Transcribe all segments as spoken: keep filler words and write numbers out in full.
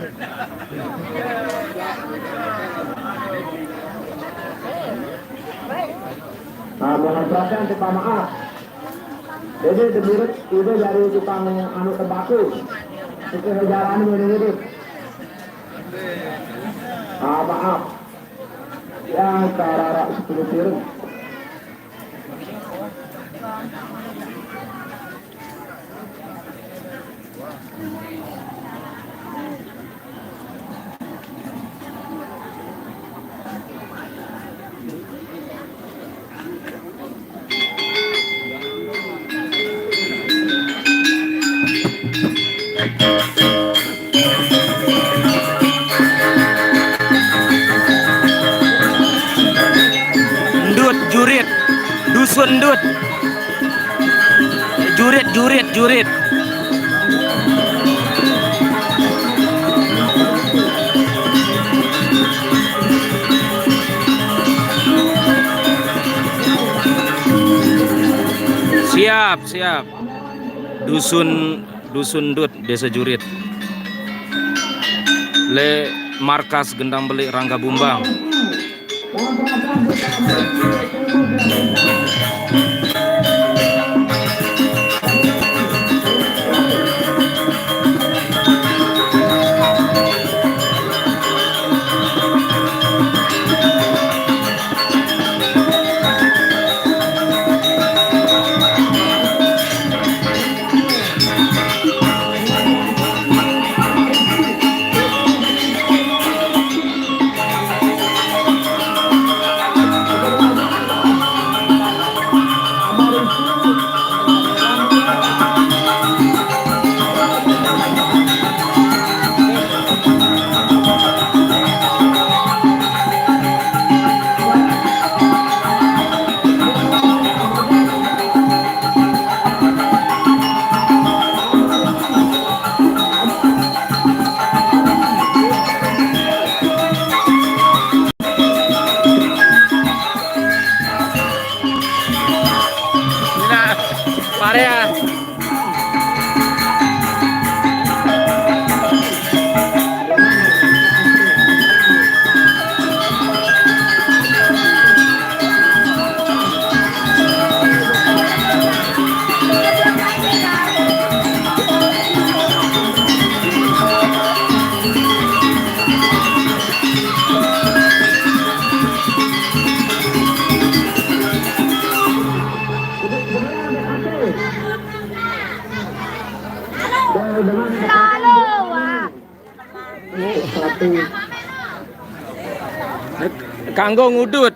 Nah, mohon perhatian, kita maaf. Jadi, demirit itu dari tukang anu tembakau. Itu jalan ini, ini. Ah, maaf. Yang karara sepuluh piring. Ndut, jurit, dusun ndut. Jurit, jurit, jurit. Siap, siap. Dusun, dusun ndut, Desa Jurit. Le markas Gendang Belik Rangga Bumbang. Nah, pare ya. Kanggo ngudut.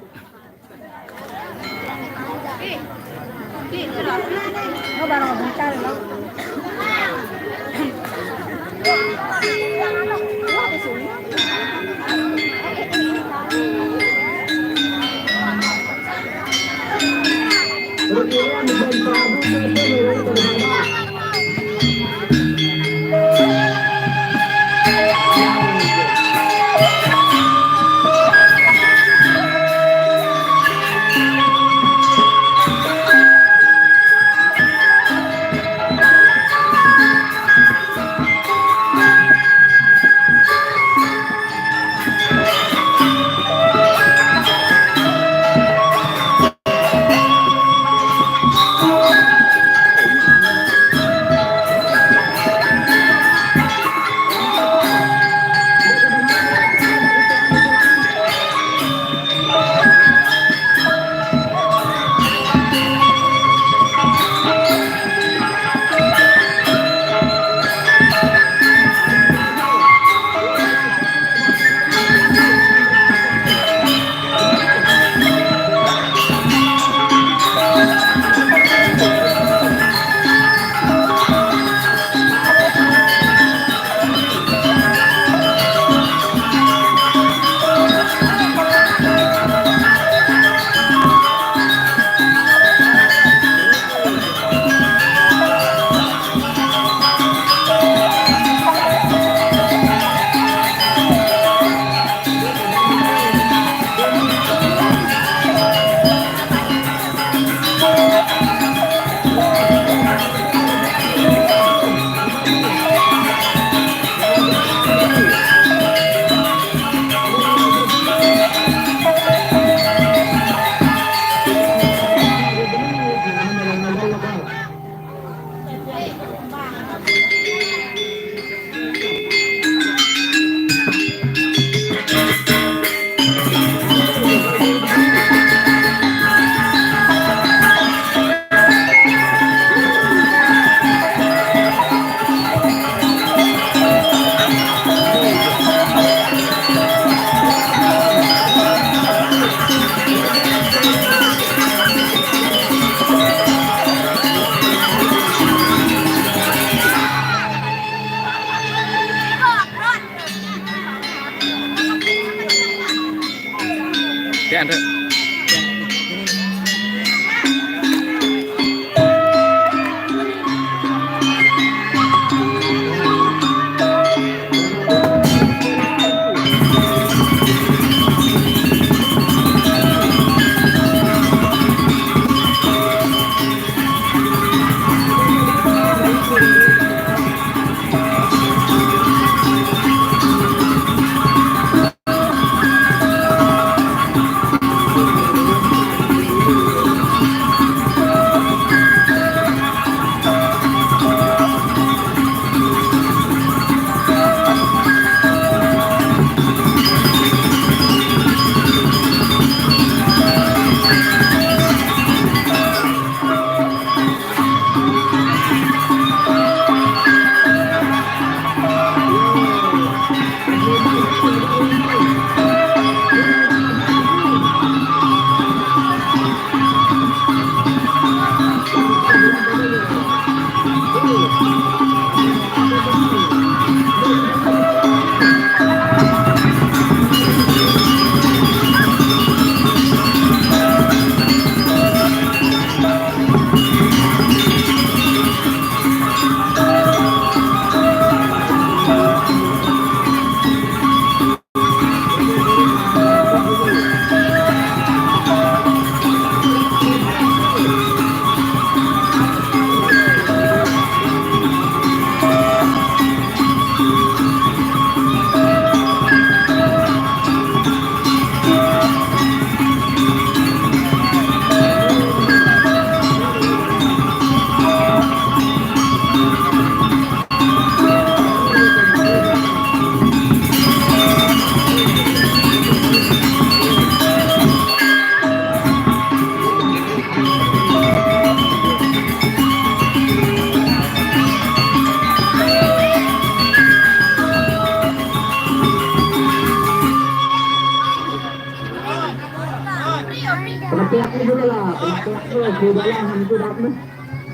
Perhatian dulu lah, perhatian dulu, sudah lah, hancur dah ni.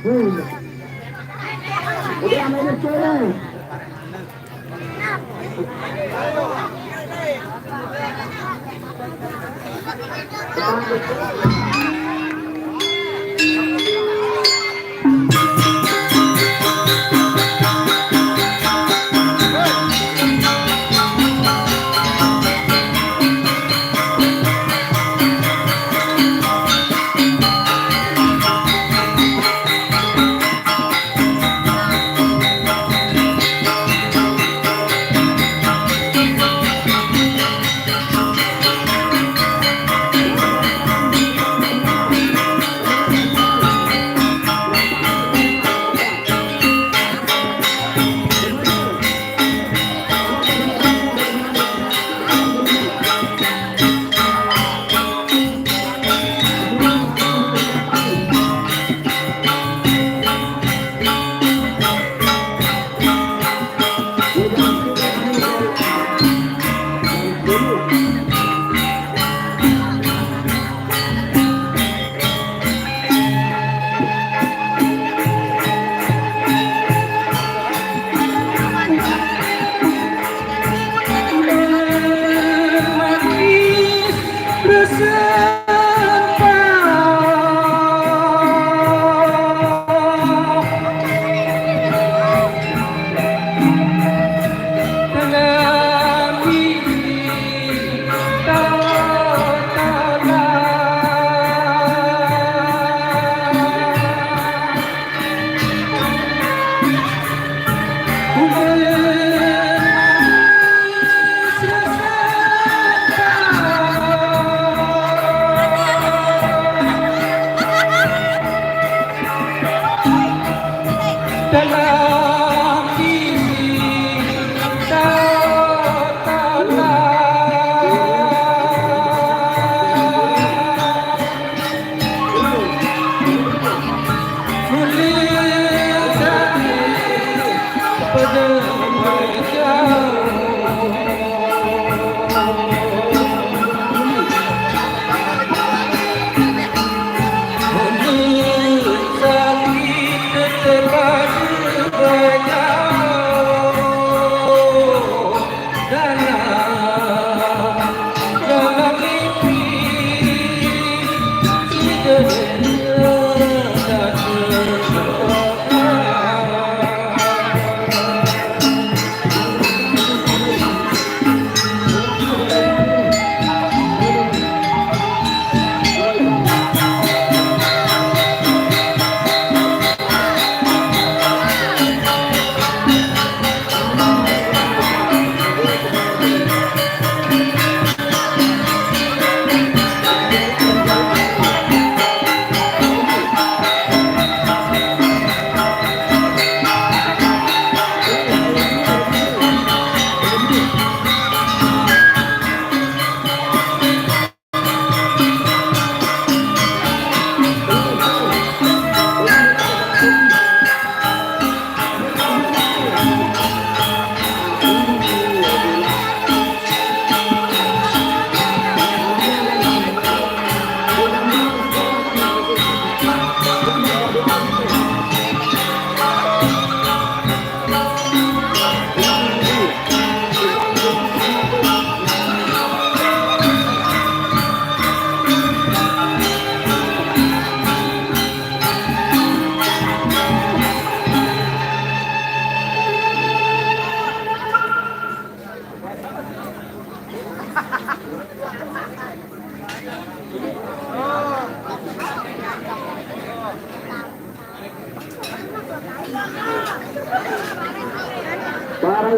Hmm. Udah main betul lah.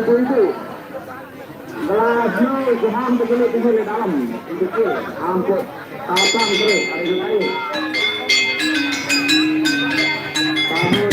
Itu. Laju ke ham ke kiri, tinggi ke dalam. Itu ke ham ke tatang terus. Ayo, ayo. Kamu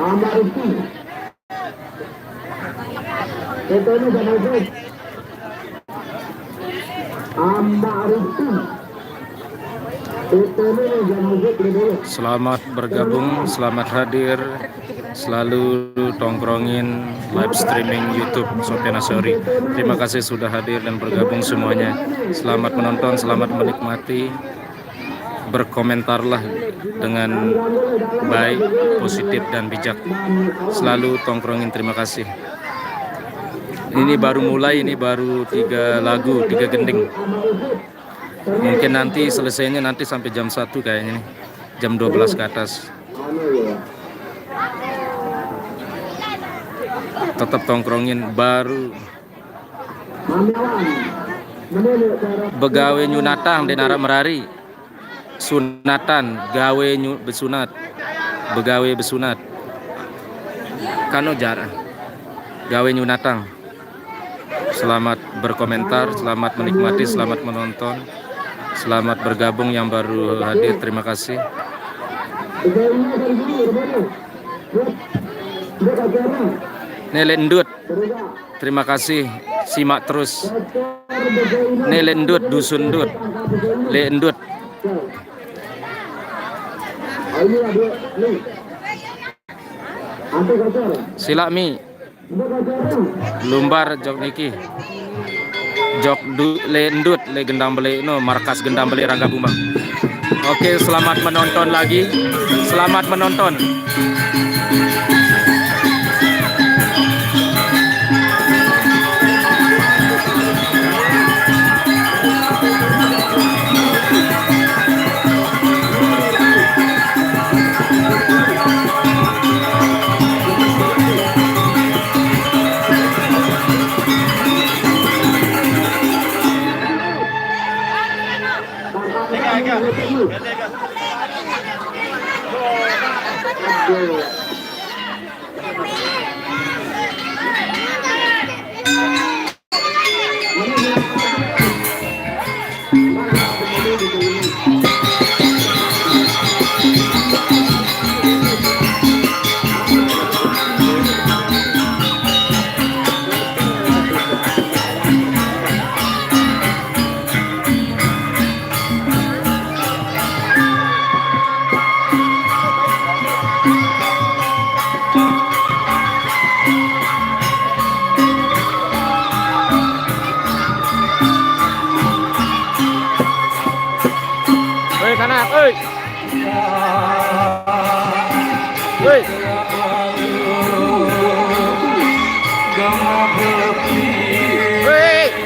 Ambar Rifki. Itu ini sama itu. Ambar Rifki. Itu ini sama itu. Selamat bergabung, selamat hadir. Selalu tongkrongin live streaming YouTube Sofian Asori. Terima kasih sudah hadir dan bergabung semuanya. Selamat menonton, selamat menikmati. Berkomentarlah dengan baik, positif dan bijak. Selalu tongkrongin, terima kasih. Ini baru mulai, ini baru tiga lagu, tiga gending. Mungkin nanti selesainya nanti sampai jam satu kayaknya nih. Jam dua belas ke atas. Tetap tongkrongin, baru begawe nyunatang di nara merari. Sunatan, gawe nyu, besunat. Begawe besunat. Kano jar. Gawe nyunatang. Selamat berkomentar, selamat menikmati, selamat menonton. Selamat bergabung yang baru hadir, terima kasih. Nele Endut, terima kasih, simak terus. Nele Endut, Dusun Endut. Le Endut. Silak mi. Lumbar jok niki. Jok du, le Endut, le Gendang Beli no, markas Gendang Beli Rangga Bumbang. Oke, selamat menonton lagi. Selamat menonton. Hei, sana, hei. Hei. Hei.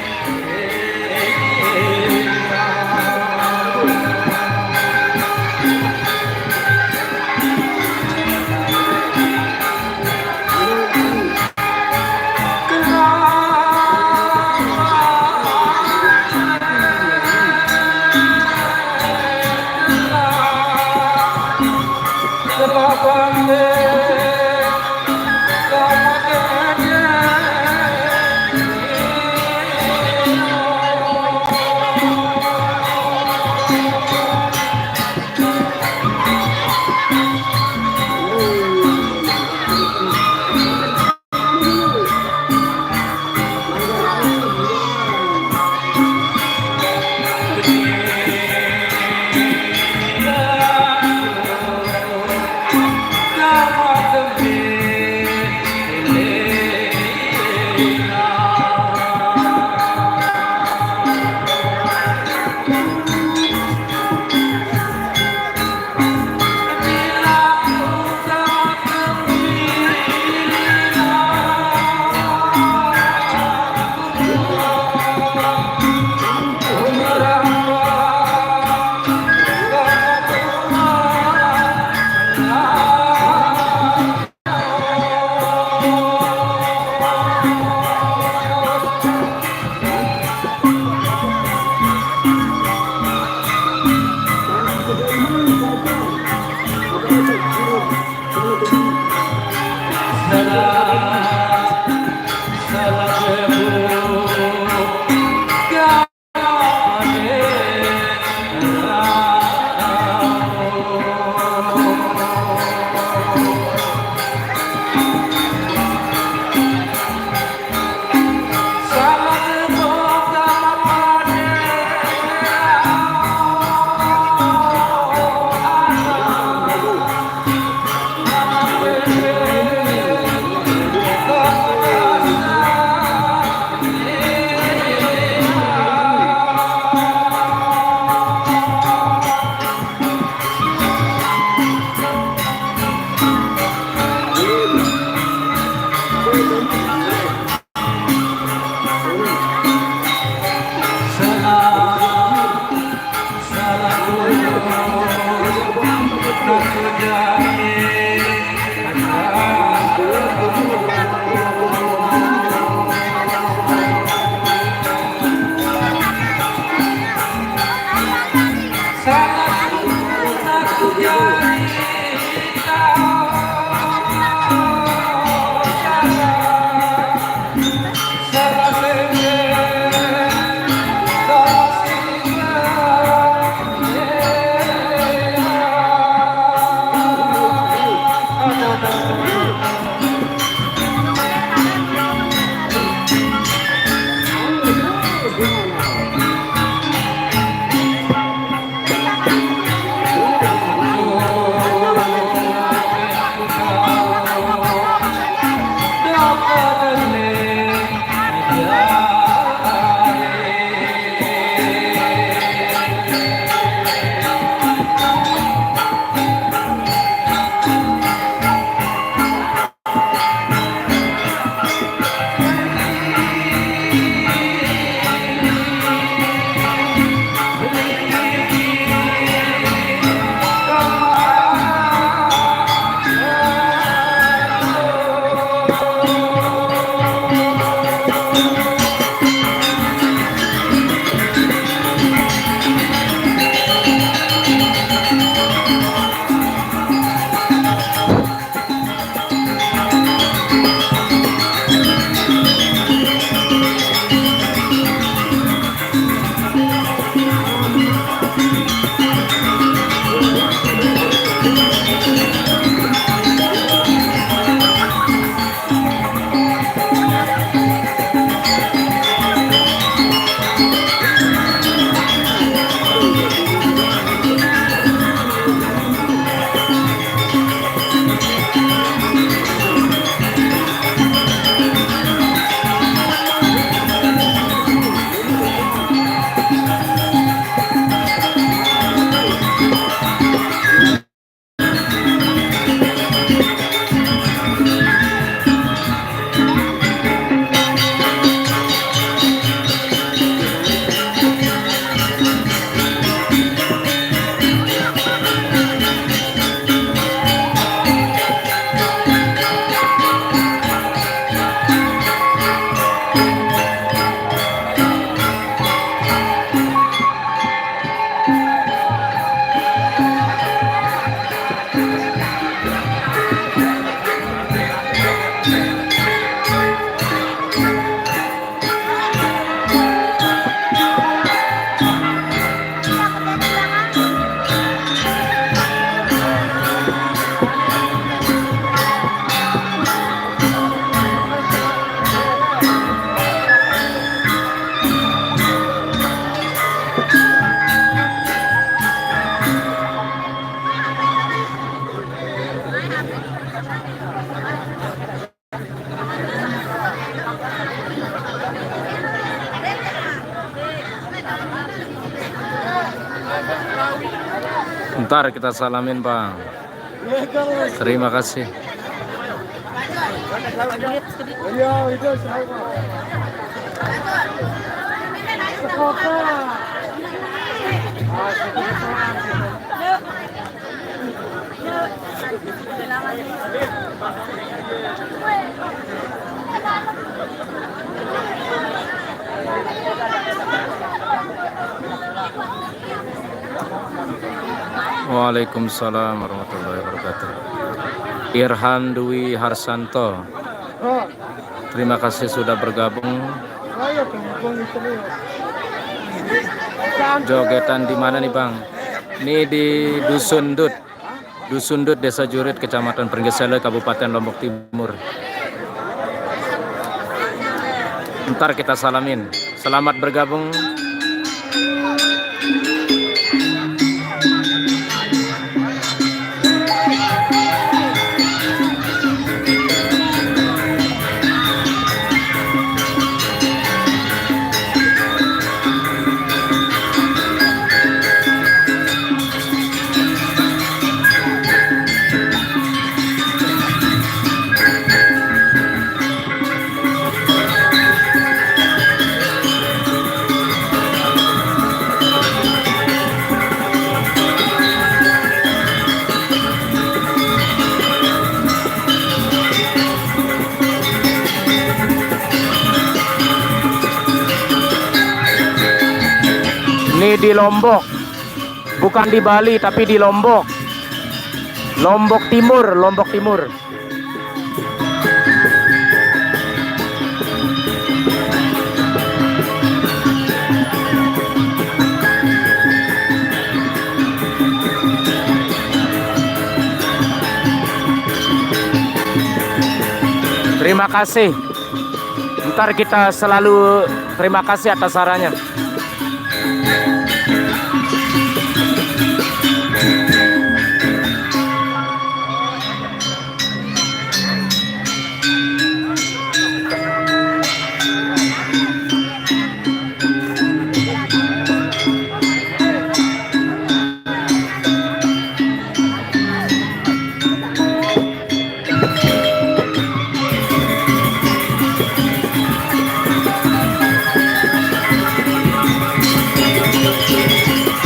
Ntar kita salamin, Bang. Terima kasih. Waalaikumsalam warahmatullahi wabarakatuh. Irhan Dwi Harsanto, terima kasih sudah bergabung. Jogetan di mana nih, Bang? Ini di Dusun Dut. Dusun Dut, Desa Jurit, Kecamatan Pringgeselo, Kabupaten Lombok Timur. Ntar kita salamin. Selamat bergabung. Ini di Lombok. Bukan di Bali, tapi di Lombok. Lombok Timur, Lombok Timur. Terima kasih. Ntar kita selalu terima kasih atas sarannya.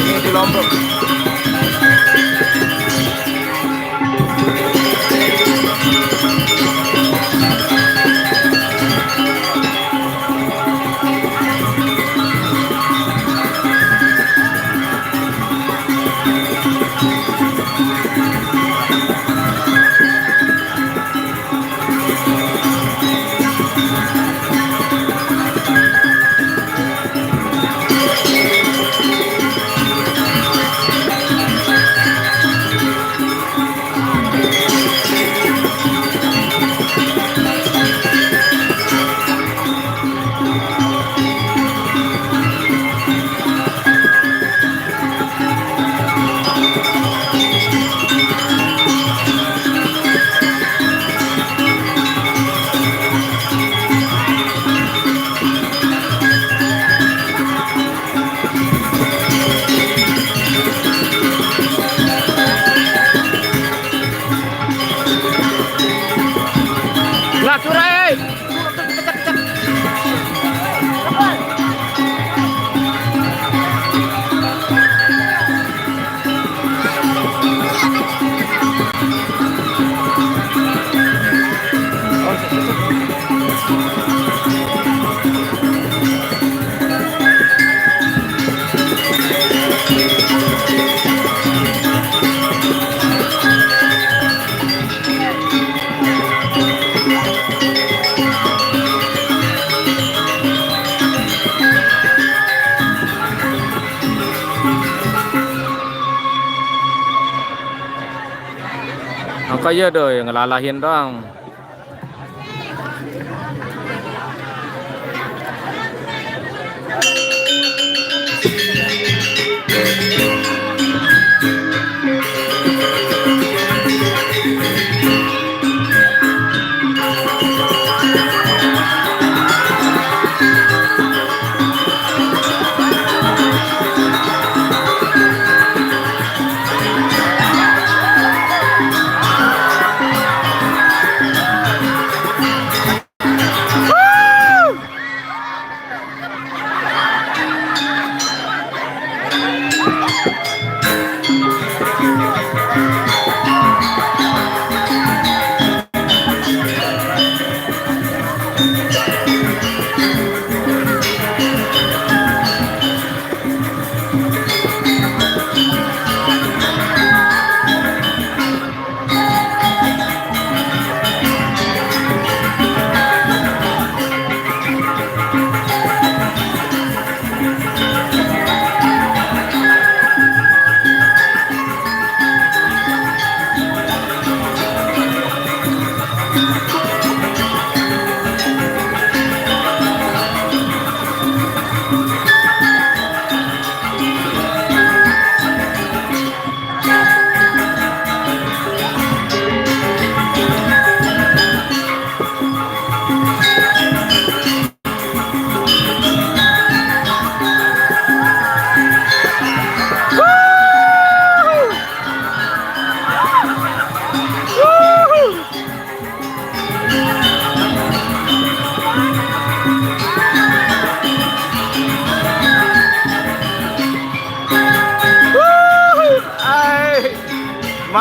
Ini di Lombok. Lah, Surai! Angka iya doi, ngelalahin doang.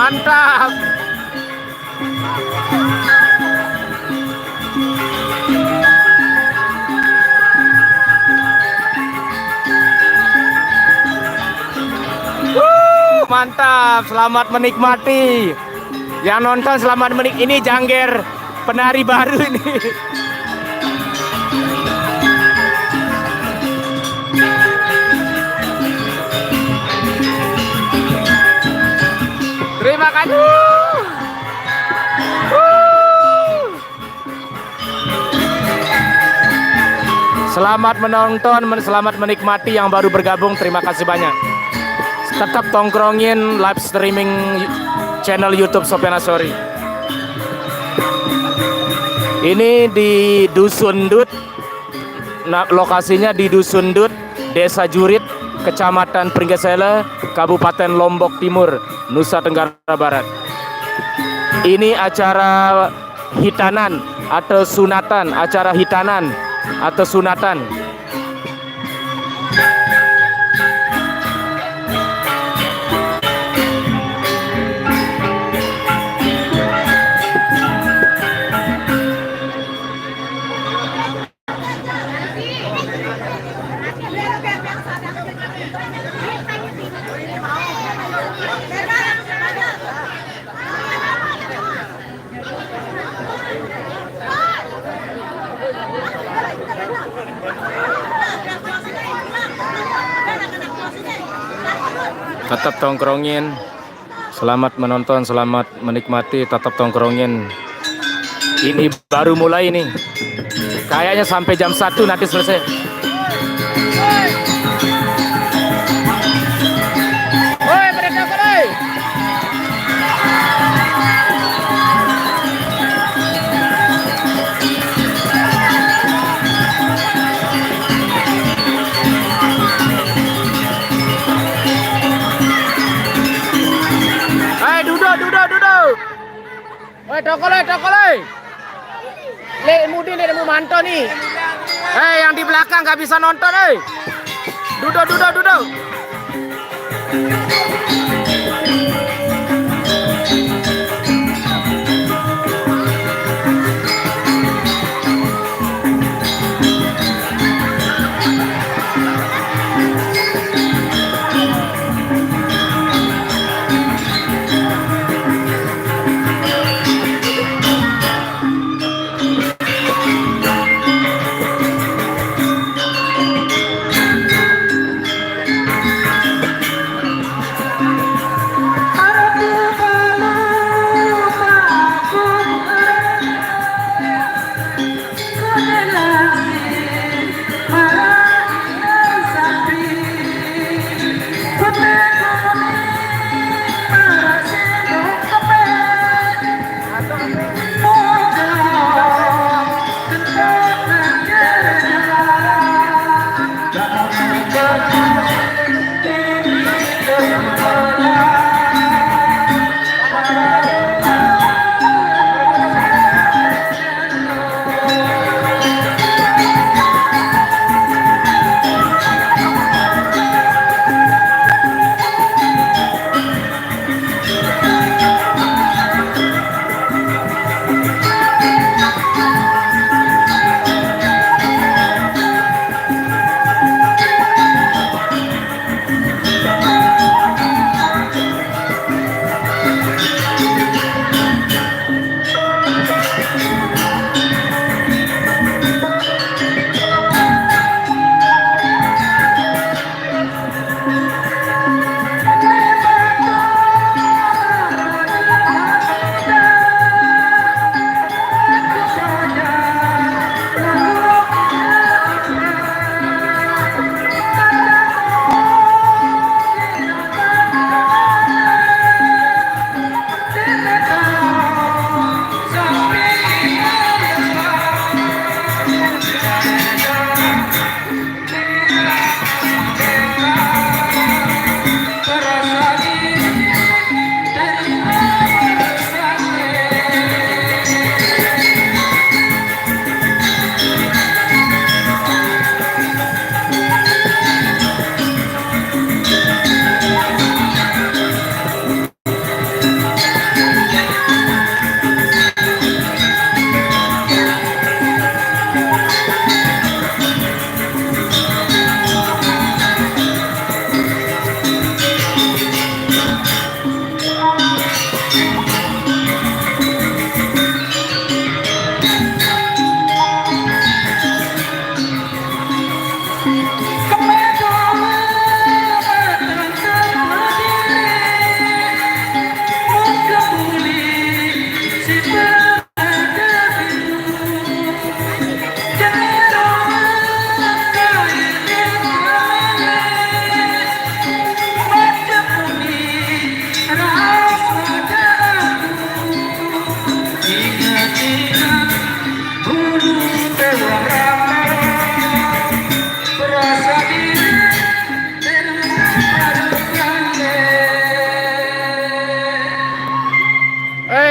Mantap. Wuh, mantap, selamat menikmati. Yang nonton selamat menik-, ini Jangger, penari baru ini. Terima kasih. Selamat menonton, men-, selamat menikmati yang baru bergabung. Terima kasih banyak. Tetap tongkrongin live streaming channel YouTube Sopian Asori. Ini di Dusun Dut. Nah, lokasinya di Dusun Dut, Desa Jurit, Kecamatan Pringgesele, Kabupaten Lombok Timur, Nusa Tenggara Barat. Ini acara hitanan atau sunatan, acara hitanan atau sunatan. Tetap tongkrongin. Selamat menonton, selamat menikmati, tetap tongkrongin. Ini baru mulai nih. Kayaknya sampai jam satu nanti selesai. Woi, mereka, woi. Hei, duduk, duduk, duduk. Woi, tokol, eh, tokol, eh. Lek mudi nih, mau mantau nih. Eh, yang di belakang nggak bisa nonton, eh. Duduk, duduk, duduk.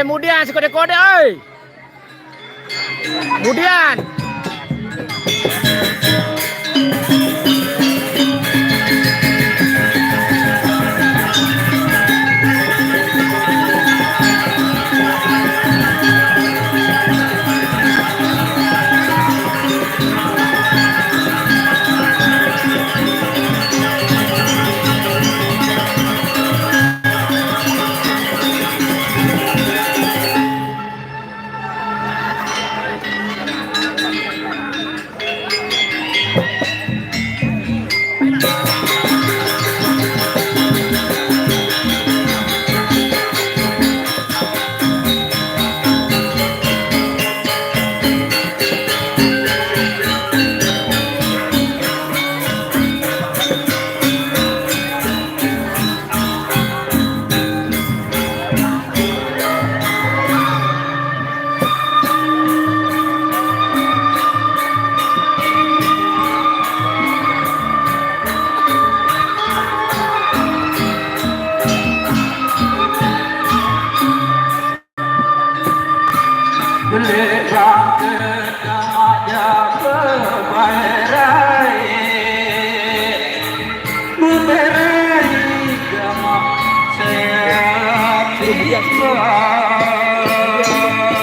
Mudian, si kode-kode, oi. Mudian.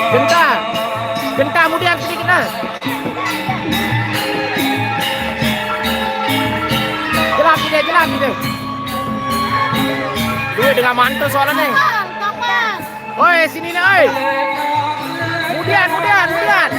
Gentar. Gentar mudian sedikit, nah. Jelas gitu, jelas gitu. Duit dengan mantu soalnya nih. Woi, sini nih, oi. Mudian, mudian, mudian.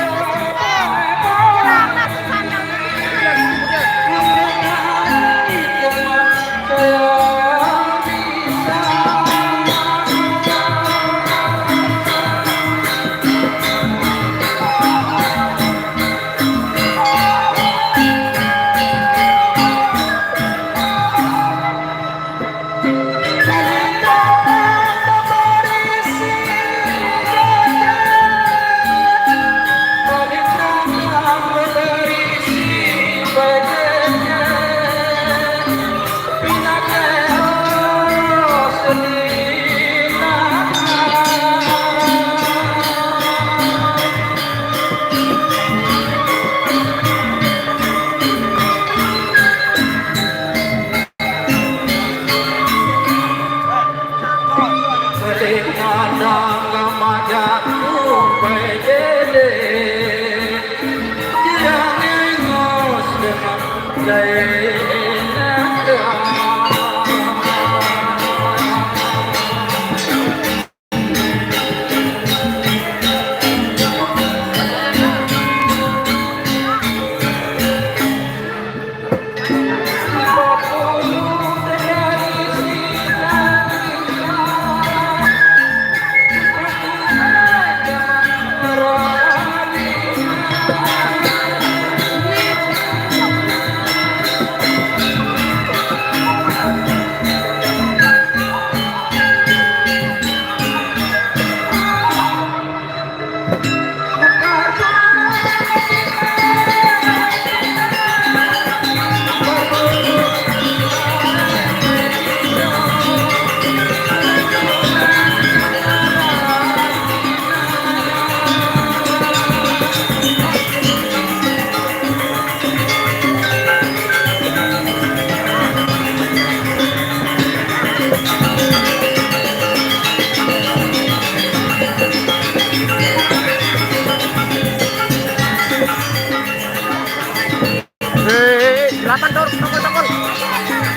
Eh, delapan tor, tokol, tokol.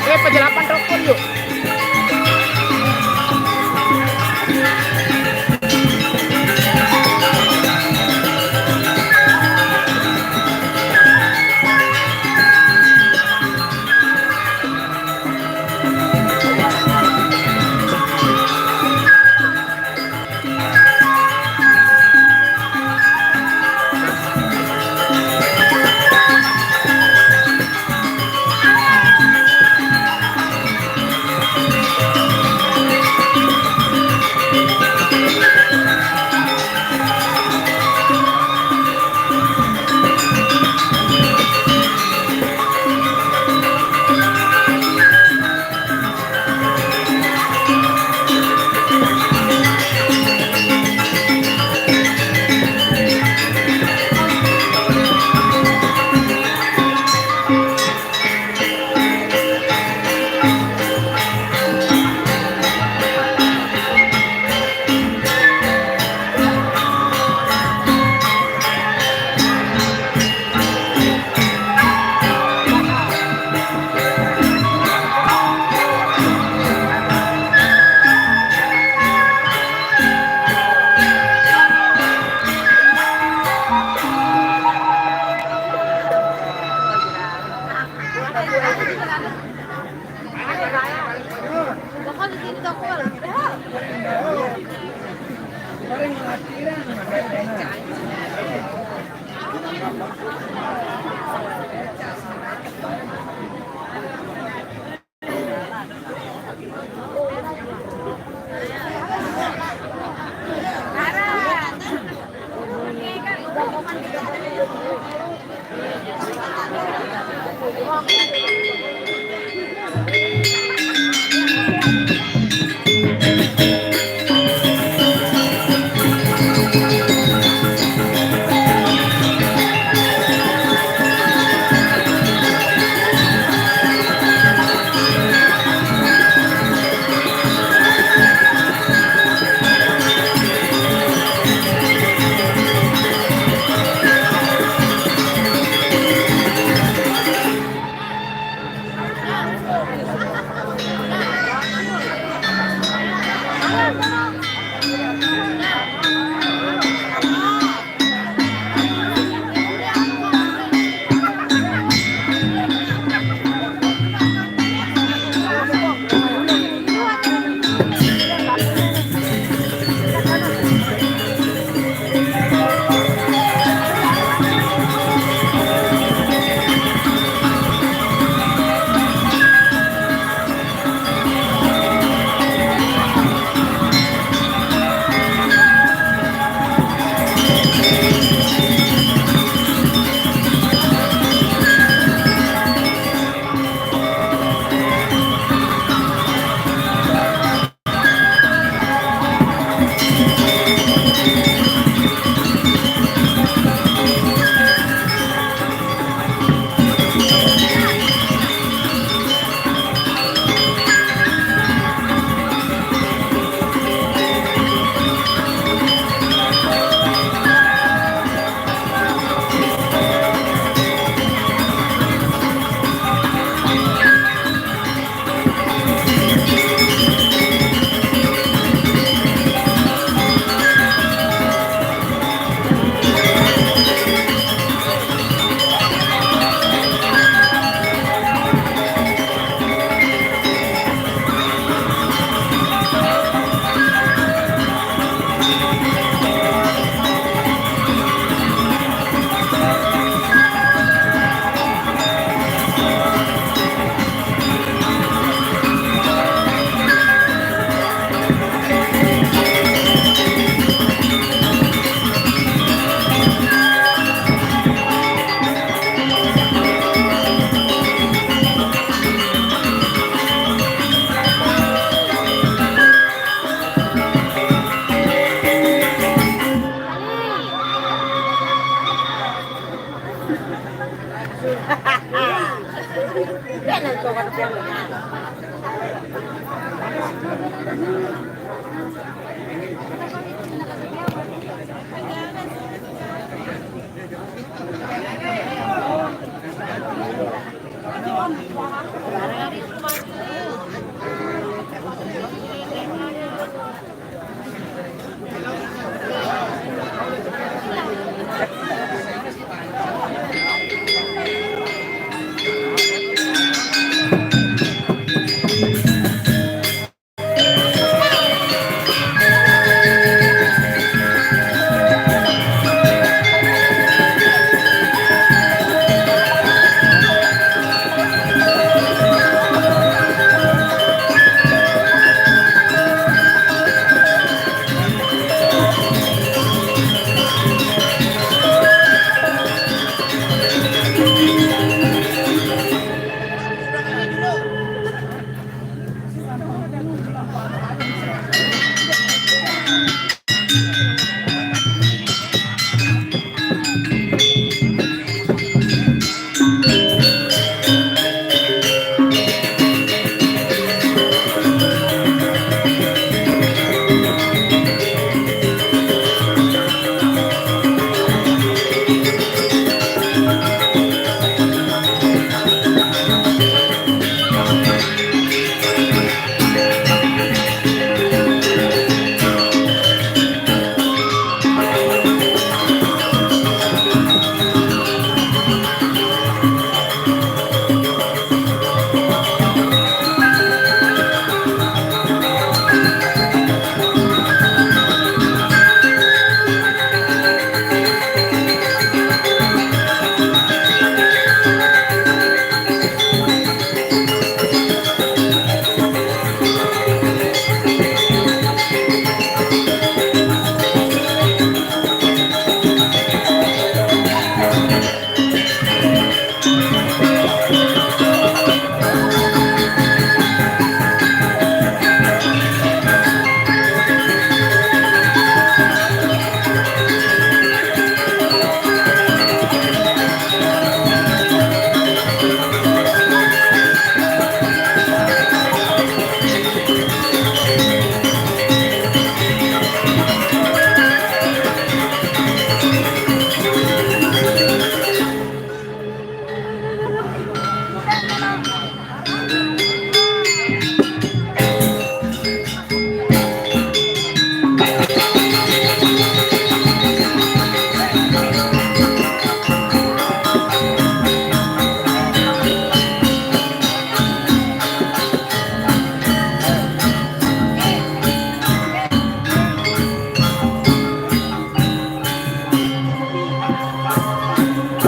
Eh, pejelapan tokol yuk.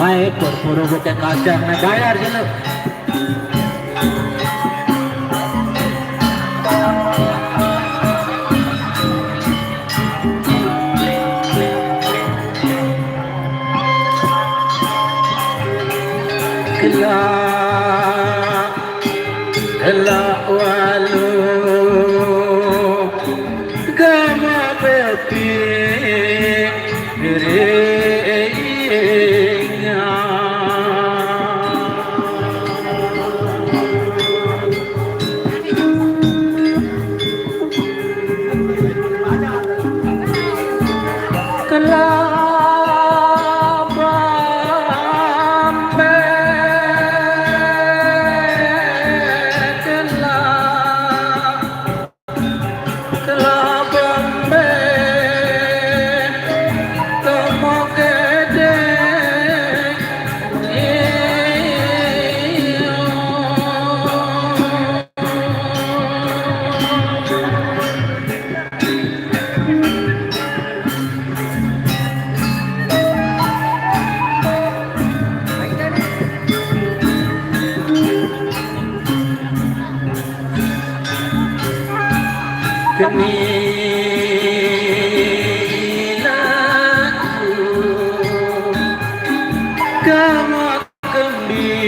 Naik, puru-puru buka kacang, naik bayar dulu. Kelak, kelak walau gama bepi ringan. Kami laku kama kembali.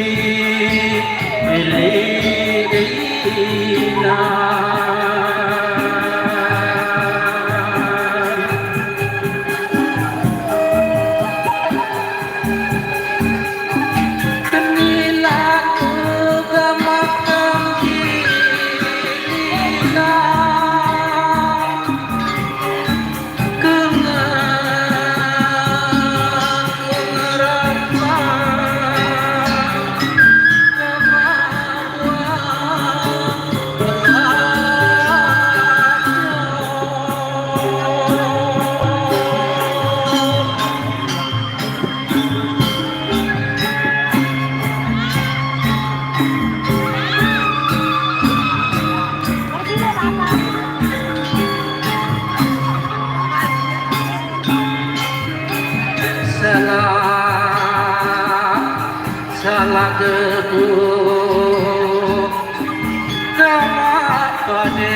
Salah, salah keku kama pada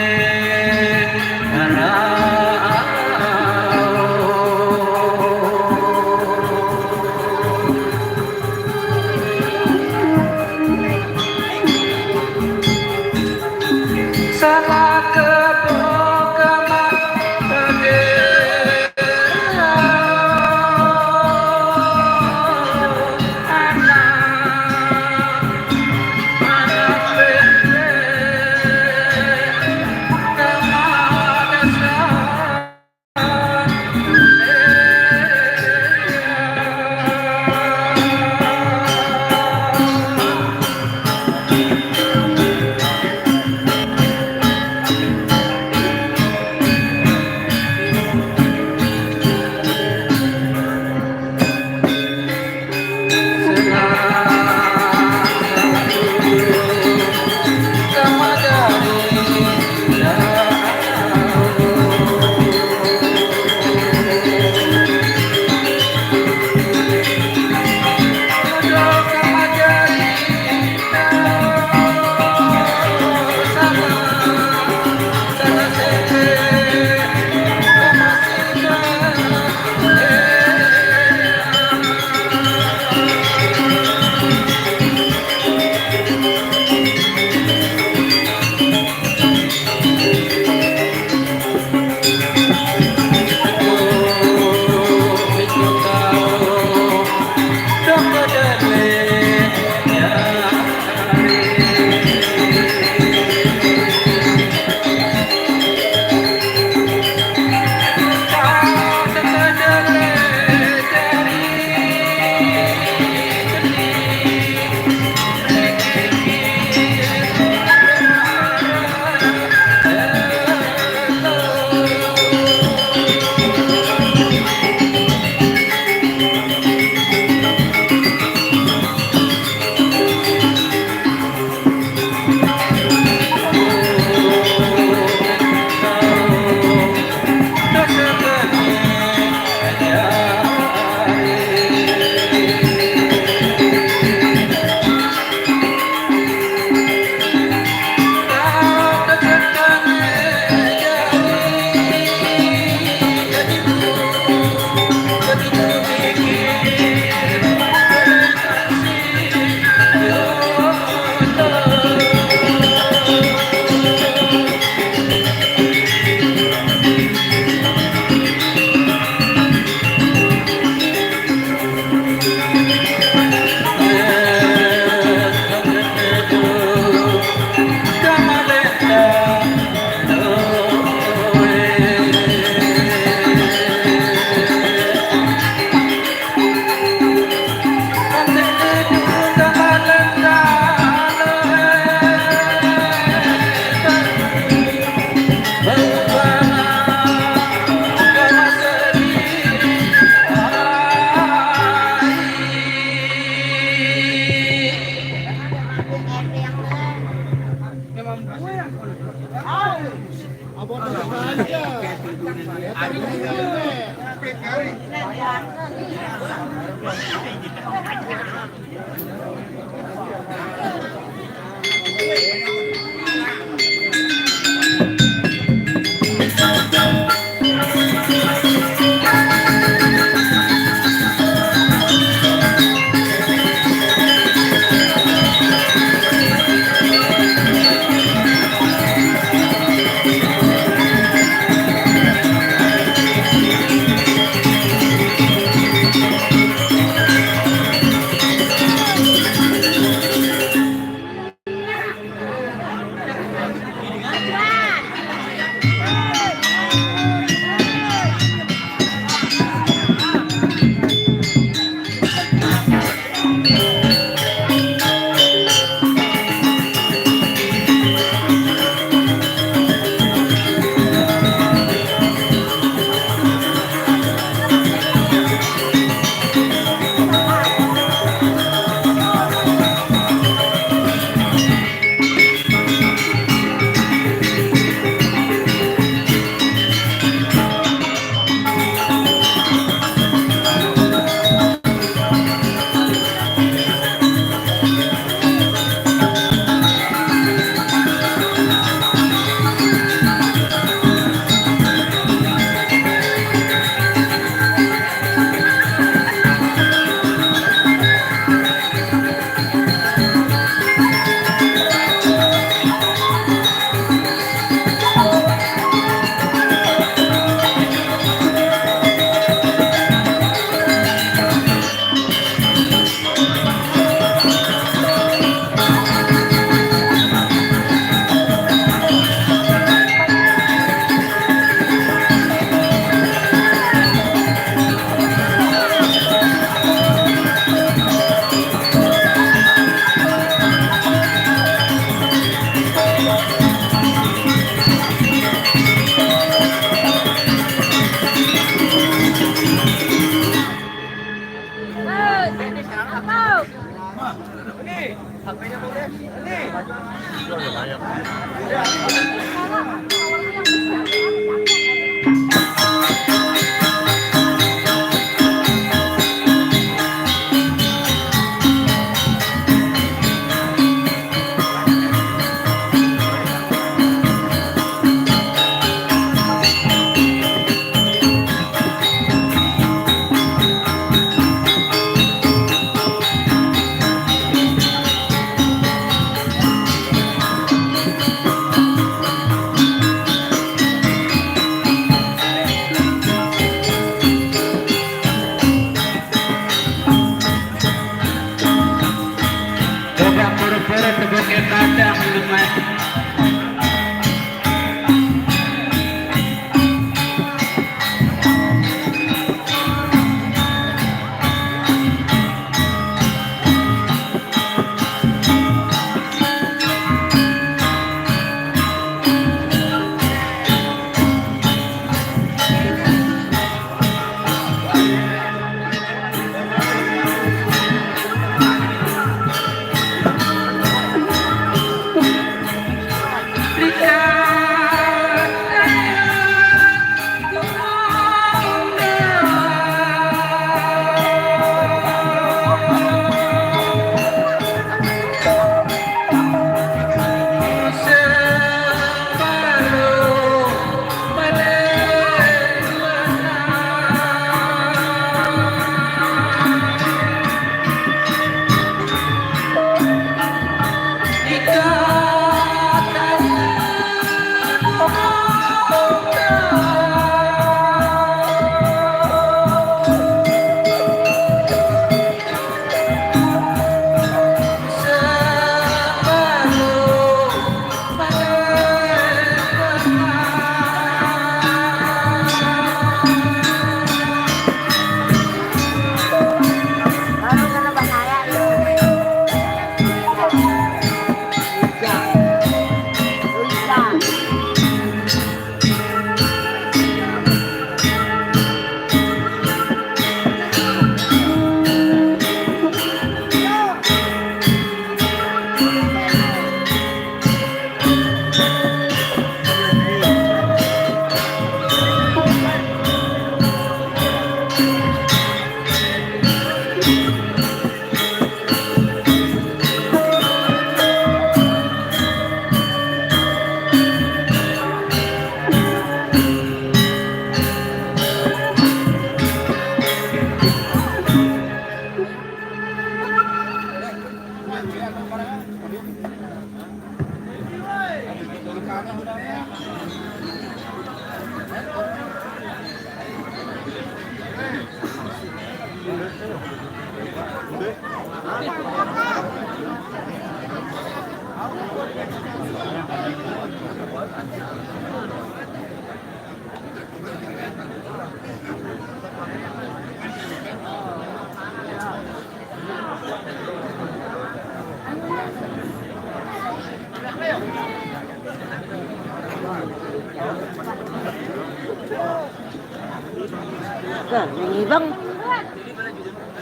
Nah, yang ngibang.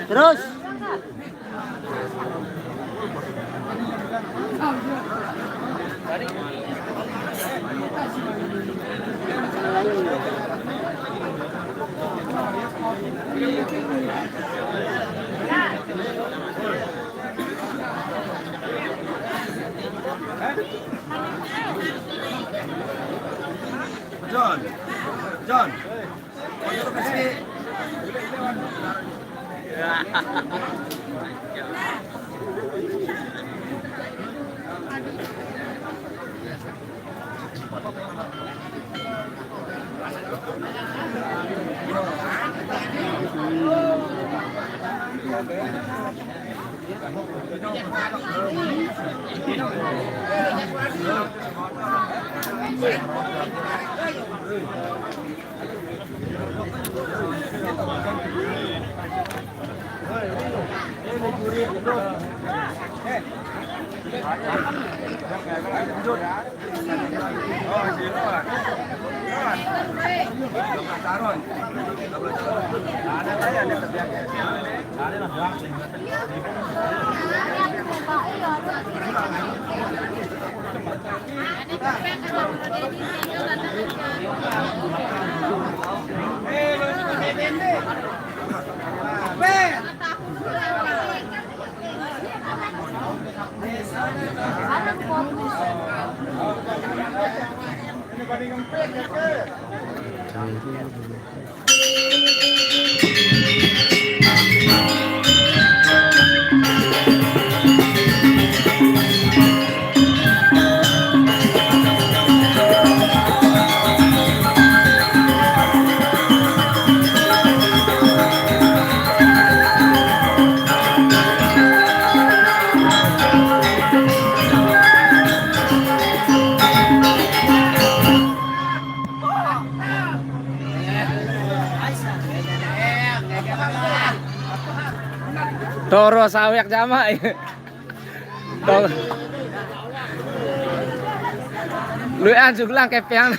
Terus. John, John. Toro sawek jama. Tong. Lui an juglang kepeng.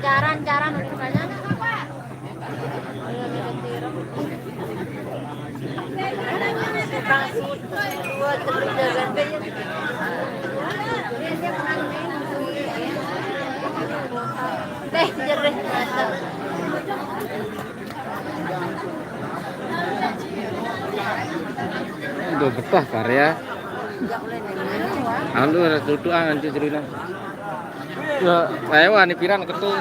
Jaran-jaran udah banyak. Teh jerih mata. Tuh, betah karya. Anu, tutukan anjir cerita. Ya, ayo, ani piran ketu.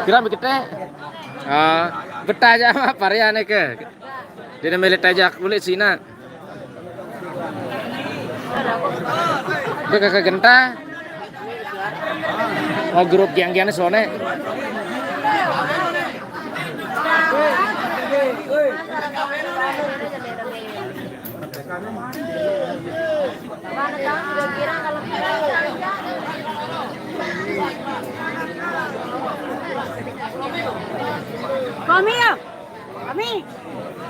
Piran begitu. Ah, betah aja mah variane ke. Dia milih tajak kulit Cina. Gue kagak genta. Oh, grup giang-giang sone. Kami ya? Kami.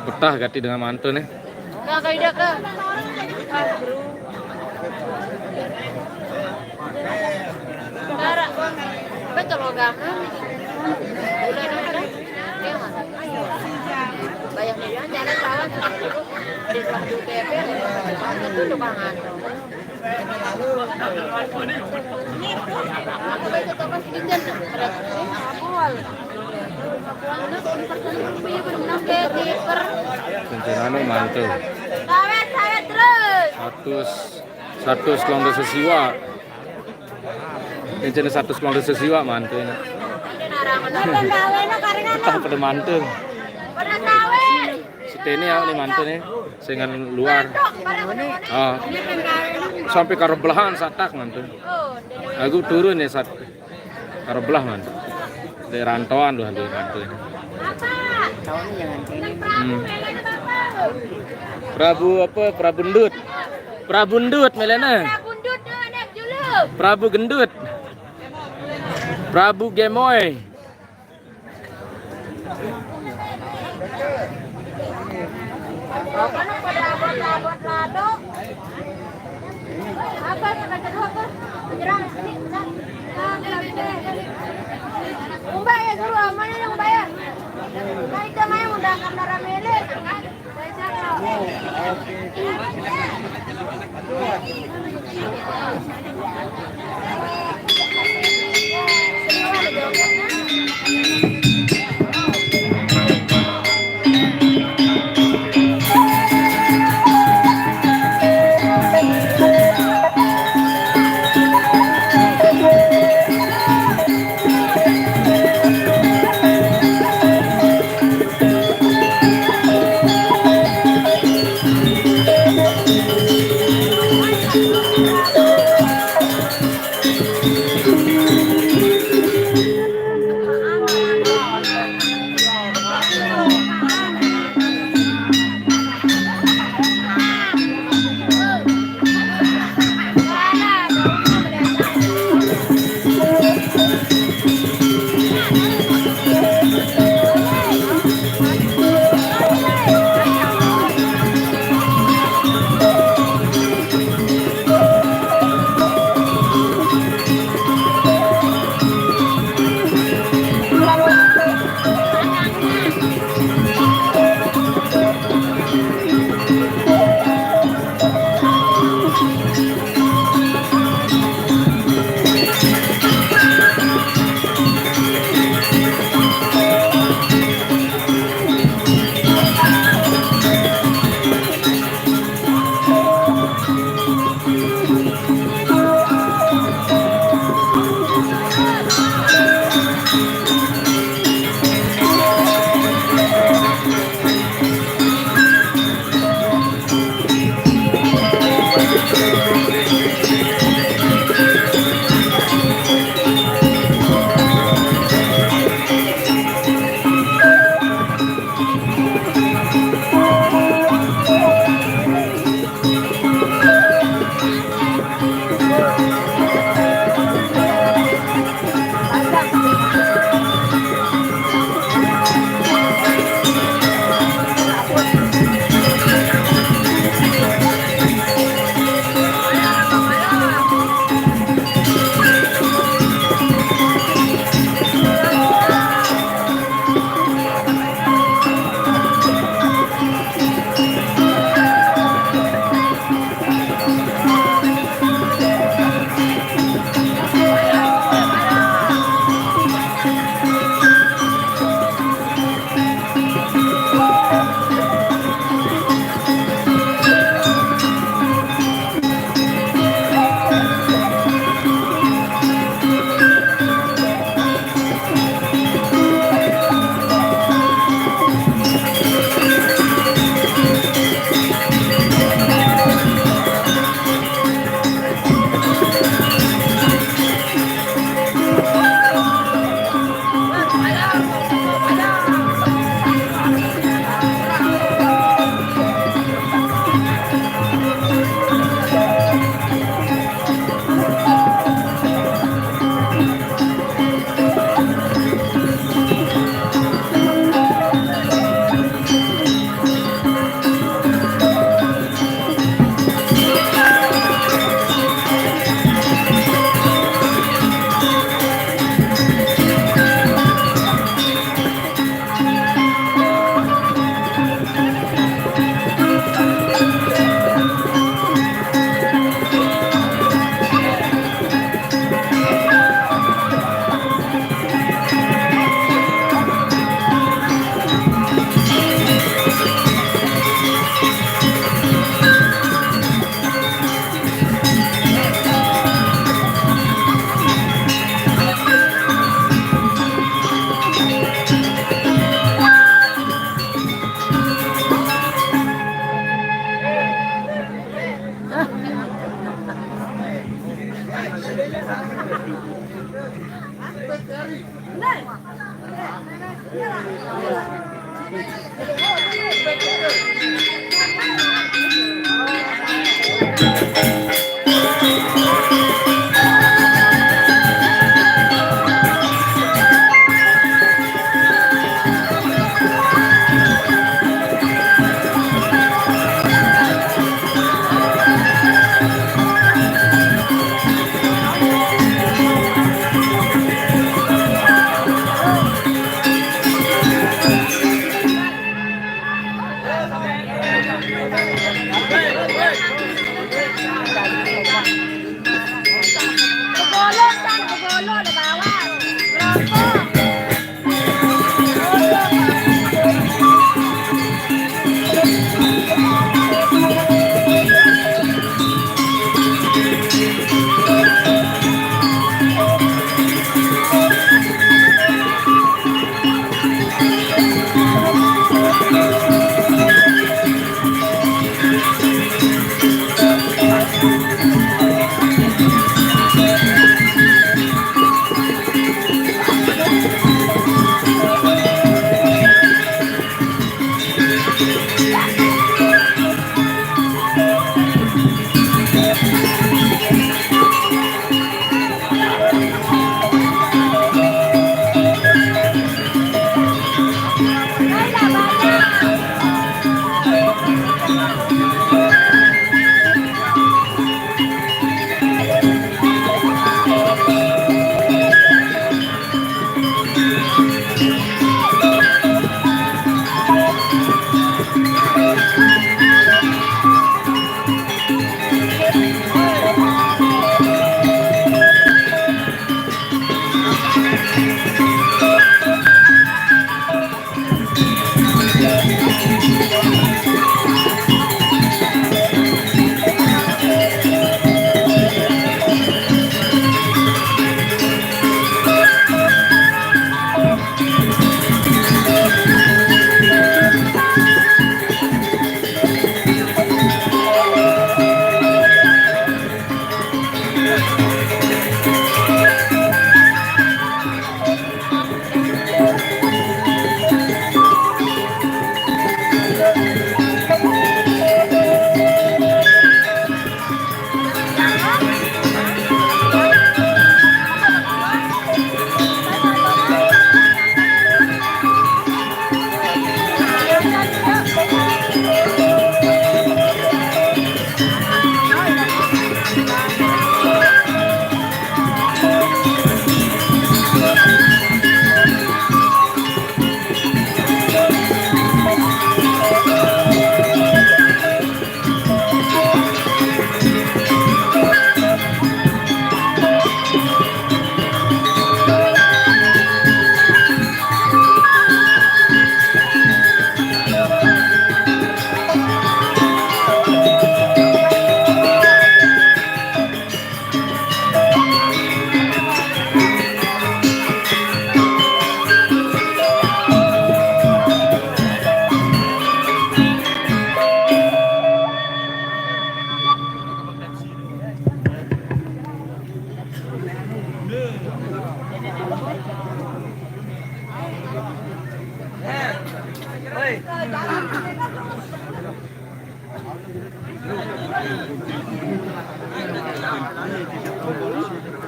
Betah gati dengan mantu nih. Nah, kayak dia ke. Dara. Betul lo gak? Udah, udah, udah. Dia mana? Banyak nih, jalan-jalan. Di waktu P P, itu udah banget. Rencananya mantu. Satu, satu sekelompok sesiwa. Rencana satu sekelompok sesiwa mantu ini. Betah pada mantu. Setene ya ini mantu nih, dengan luar. Ah. Sampai karo belahan satak mantu. Aku turun ya sat. Karo belah mantu. Di rantauan loh, di rantau ini. Hmm. Prabu apa? Prabu Ndut. Prabu Ndut, Melena. Prabu Gendut. Prabu Gemoy. Apa yang pada abot-abot lado? Apa yang pada apa? Menyerang. Ini, bentar. Nah, bentar, bentar. Umba ya, suruh mana yang bayar? Nah, itu main udah kamera mele, kan?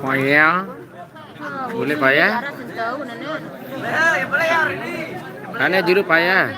Paya. Boleh paya. Kan ya juru paya.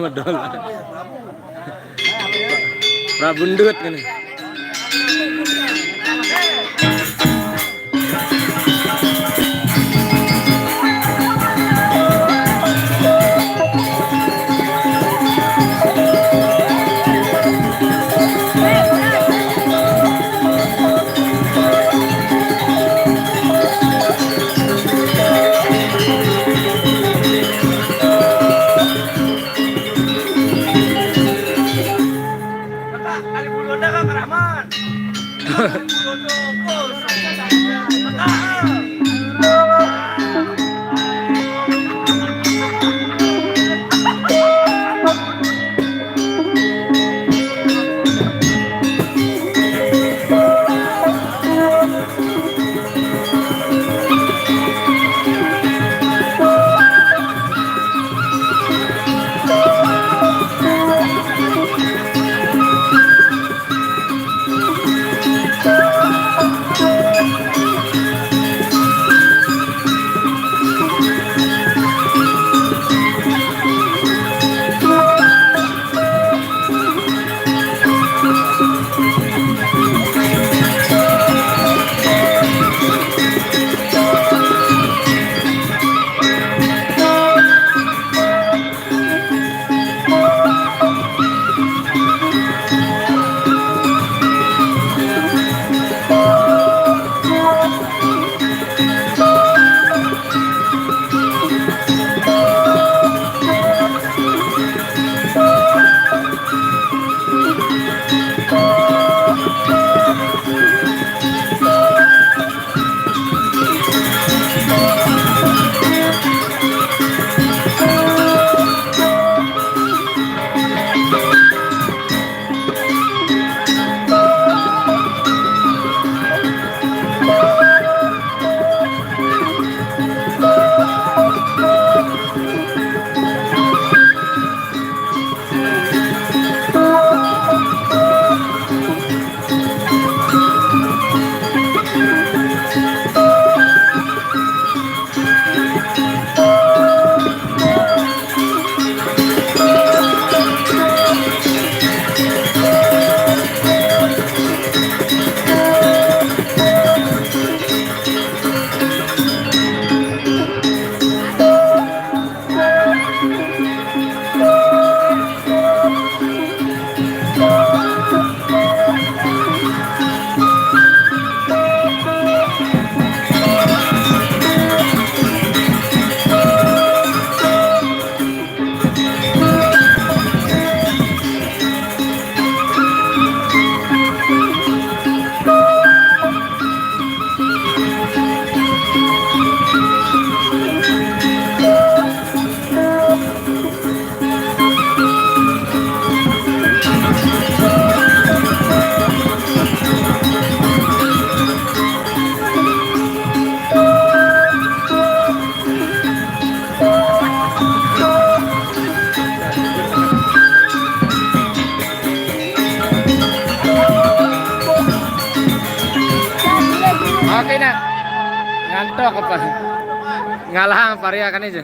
Medol. Prabu Ndut ngene. Oke, nak. Ngantuk apa? Ngalah apa ya kan aja.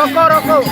Rokok, rokok.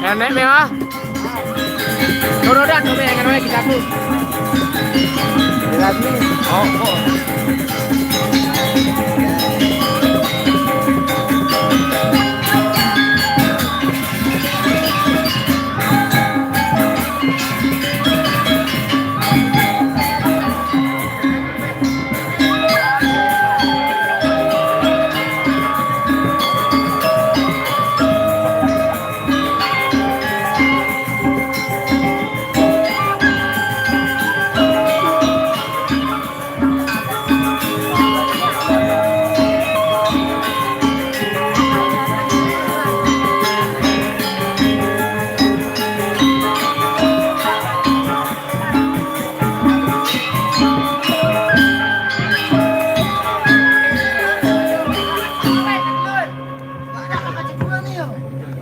Nenek mewah. Turun dah, turun yang kena kita tu. Lagi. Oh, oh.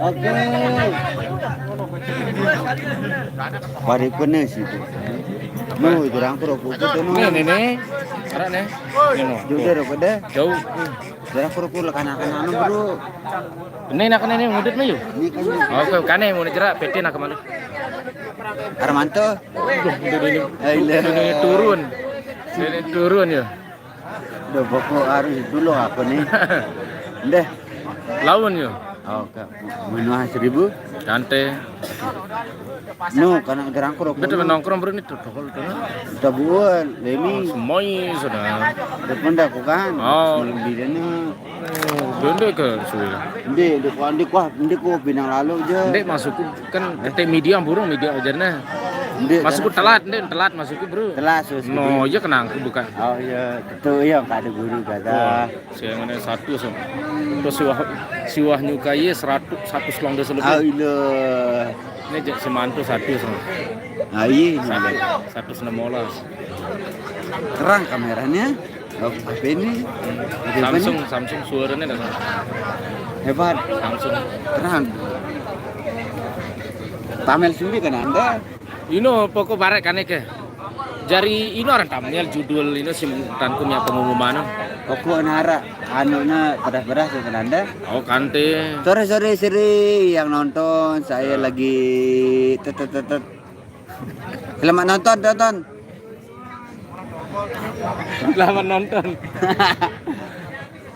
Oke. Pare kene situ. Lu, jarang ko rokok kita, no. Nih, nih, nih. Arah nih. Nih, no. Jauh deh rokok deh. Jauh. Jarang ko rokok lah, kanak-kanak, no, bro. Ini nak ini ngudut mah yuk. Ini kan. Oke, kane mau jerak, pete nak kemana? Armanto. Udah, udah, udah, udah. Ayo, udah, udah, udah turun. Ini turun ya. Udah, pokok harus dulu aku nih. Deh. Lawan ya. Oke. Menua seribu. Tante. No, karena gerang ko rokok. Betul, nongkrong bro ini tuh, tokol tuh. Tabuan, Lemi. Semoi sudah. Depan dah aku kan. Oh. Belum bidana. Oh, bende ke suwe. Ndek, ndek ko, ndek ko, ndek ko pinang lalu aja. Ndek masuk kan kete media burung media ajarnya. Ndek, masuk telat, ndek telat masuk, bro. Telat, sus. No, iya kenang aku buka. Oh iya, itu iya, nggak ada guru kata. Wah, saya ngene satu sama. Terus siwah, siwah nyukai seratus, satu selong desa lebih. Oh iya. Ini jak semantu satu sama. Ah, iya. Satu, satu enam belas. Terang kameranya. Oh, apa ini? Apa ini? Samsung, Samsung suaranya dah. Hebat. Samsung. Terang. Tamel sumbi kan Anda? Ino pokok barek kane ke. Jari ino orang tamel judul ino si tanku nya pengumuman. Pokok nara anu na pedas-pedas ya kan Anda? Oh, kante. Sorry, sorry, sorry yang nonton. Saya lagi tet, tet, tet, tet. Selamat nonton, tonton. Selamat nonton.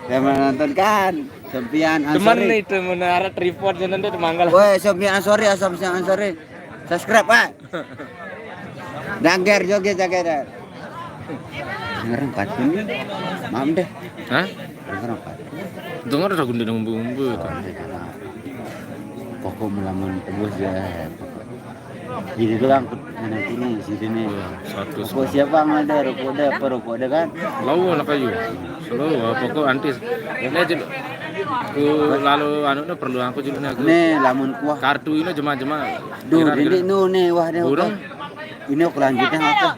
Selamat nonton kan. Sofian Ansori. Teman nih itu menara tripod jangan deh manggal. Woi, Sofian Ansori, Sofian Ansori. Subscribe, Pak. Dangger joget, joget. Dengar empat ini. Maaf deh. Hah? Dengar empat. Dengar udah gunde nunggu-nunggu itu. Pokok melamun tebus ya. Jadi itu kan anak ini sini nih. Iya, satu. Rokok siapa yang ada? Rokok ada apa? Rokok ada kan? Lalu anak kayu. Selalu apa kok antis? Ini aja. Ku lalu anu nih perlu aku juga nih aku. Nih lamun kuah. Kartu ini cuma-cuma. Duh, ini nu nih wah deh. Burung. Ini aku lanjutnya apa?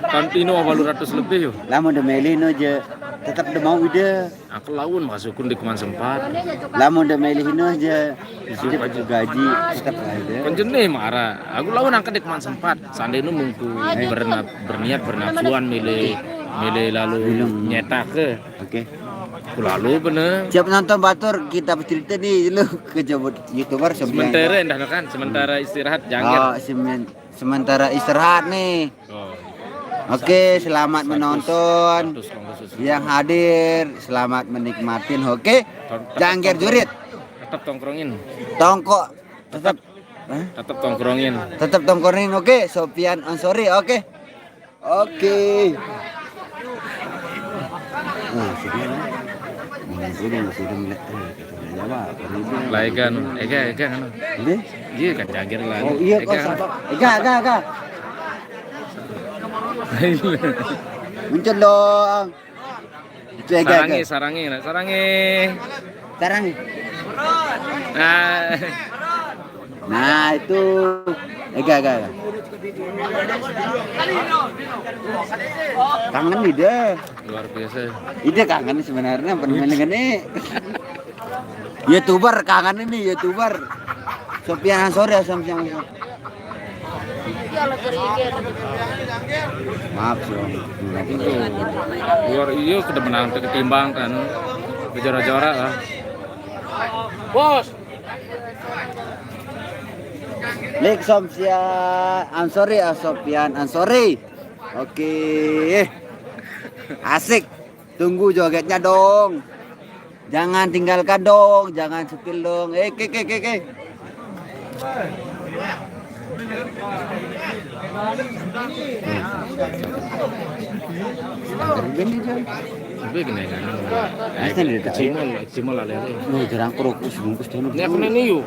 Kantino walu ratus lebih yo. Lamun de melih no je tetep de mau ide. Aku lawan masukun di keman sempat. Lamun de melih no je. Ide gaji tetep aja. Kan jenih marah. Aku lawan angkat di keman sempat. Sandai nu mungku berna-, berniat bernafsuan milih, milih lalu nyetak ke. Oke. Aku lalu bener. Siap nonton batur kita bercerita nih lu ke jabut YouTuber sebenarnya. Sementara endah kan, sementara istirahat jangan. Oh, semen-, sementara istirahat nih. Oh. Oke, selamat menonton. Yang hadir, selamat menikmatin. Oke, jangger jurit. Tetap tongkrongin. Tongkok tetap, hah? Tetap tongkrongin. Tetap tongkrongin. Oke, Sopian Ansori. Oke. Oke. Nah, sini. Ini sudah, sudah melihat. Eh, kita lihat apa? Apa ini? Lah, Ega, anu. Ega, Ega, anu. Ini? Iya, kan jangger lah. Oh, iya, Ega, kok anu. Siapa? Ega, Ega, Ega. Muncul dong. Itu Ega, sarangi, Ega. Sarangi, nah, sarangi. Sarangi. Nah. Nah, itu Ega, Ega, Ega. Kangen nih dia. Luar biasa. Ide kangen sebenarnya permainan ini. YouTuber kangen ini, YouTuber. Sopian Ansori ya, Sopian Ansori. Maaf, Om. Itu luar, iya, sudah menang ketimbang kan. Jora-jora lah. Bos. Like Sopian Ansori, ah, Sopian Ansori. Oke. Asik. Tunggu jogetnya dong. Jangan tinggalkan dong, jangan spill dong. Eh, ke, ke, ke, ke. Tapi kena kan. Bisa nih, tak? Kecimol, kecimol ada. Nih, jerang kerok, bungkus dulu. Ini aku nanya yuk.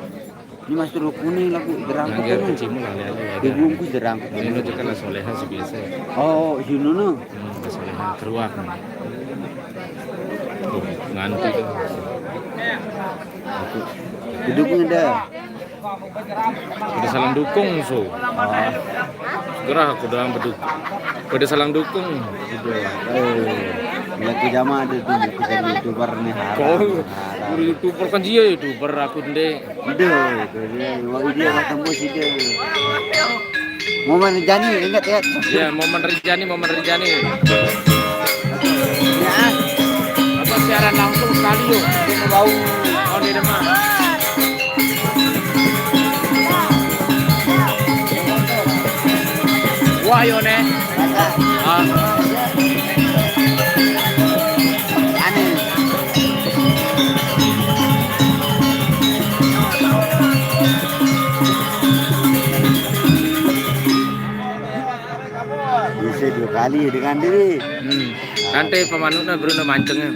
Ini Mas Turuk kuning lagu jerang. Nangger kuning. Kecimol ada, ada. Dibungkus jerang kuning. Ini juga lah soleha sih biasa. Oh, Yunono. Hmm, soleha keruak. Tuh, nganti tuh. Aku duduk ada. Udah salam dukung, so. Ah. Gerah aku udah beduk. Pada salam dukung. Gitu. Eh, nggak pijama ada tuh, bukan YouTuber nih, haram, kau haram. YouTuber kan dia YouTuber, aku ndek. Ide, itu dia. Wah, ide, wah, tembus ide. Momen Rinjani, ingat ya. Iya, momen Rinjani, momen Rinjani. Ya. Apa siaran langsung sekali yuk. Kita bau. Oh, di depan. Wah, yo, nih. Ah. Aneh. Bisa dua kali dengan diri. Hmm. Nanti pemanutnya Bruno mancengnya.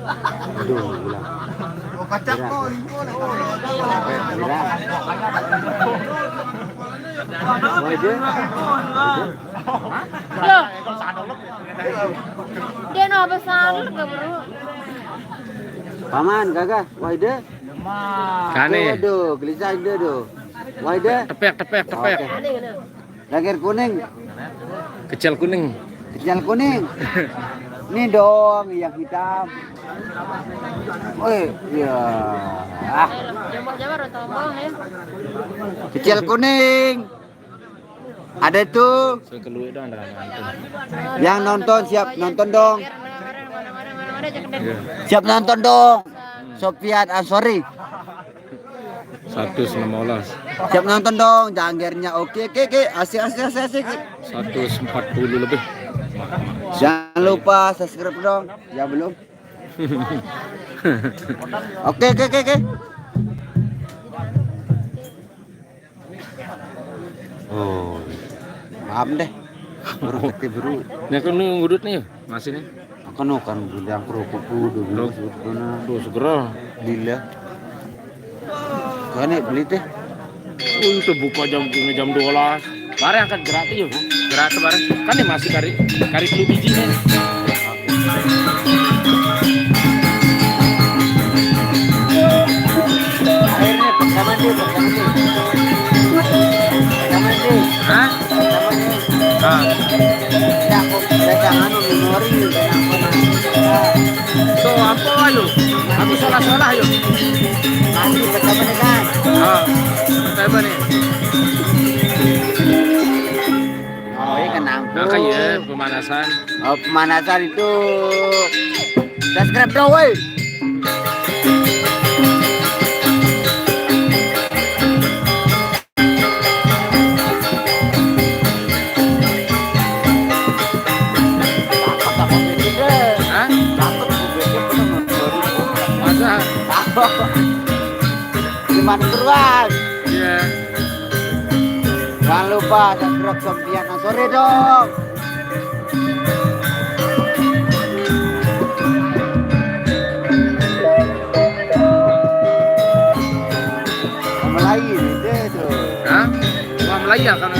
Aduh, gila. Gila. Gila. Wah, dia. Loh. Dia no besar lu gak bro. Paman, gagah. Wah, dia. Kane. Dia do, gelisah dia do. Wah, dia. Tepek, tepek, tepek. Oke. Lagi kuning. Kecil kuning. Kecil kuning. Ini dong yang hitam. Oh iya. Ah. Jombang-jombang udah tombol ya. Kecil kuning. Ada tuh. Saya keluar dong, ada nonton. Yang nonton siap nonton dong. Iya. Siap nonton dong. Sofian Ansori. Seratus lima belas. Siap nonton dong, janggernya. Oke, oke, oke. Asik, asik, asik, asik. Seratus empat puluh lebih. Jangan lupa subscribe dong. Ya belum. Oke, oke, oke, oke. Oh, maaf deh. Baru kete baru. Nih kan nih ngudut nih, masih nih. Aku no kan bilang kerupuk kudu dulu. Loh. Sebetulnya. Tuh segera. Lila. Kene beli teh. Untuk buka jam jam dua belas. Bareng angkat gerak tuh, yuk. Gerak tuh bareng. Kan dia masih kari kari puluh biji nih. Akhirnya pertama dia, pertama dia. Pertama dia. Hah? Pertama dia. Ah. Tidak, kok, tidak, jangan, memori, kenapa, nah. So, apa ayo? Aku salah-salah, yuk. Nanti pertama ni kan. Ah, pertama ni. Oh, iya, kenang. Nah, kan ya, pemanasan. Oh, pemanasan itu. Subscribe dong, woi. Hah? Masa? Lima rupiah. Iya. Jangan lupa subscribe Sofian Ansori dong. Sama lain, itu tuh. Hah? Wah, Melayu kan?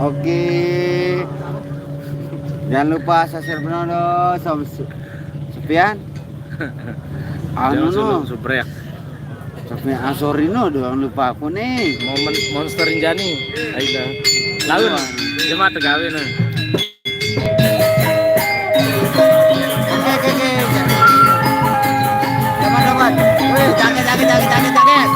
Oke. Jangan lupa subscribe no, sama Su-, Supian. Anu no. Subrek. Supian Asorino, jangan lupa aku nih. Momen Monster Rinjani. Ayo dah. Lawan. Dia mah tegawe nah. Oke, oke, oke. Dapat, dapat. Wih, jaget, jaget, jaget, jaget, jaget.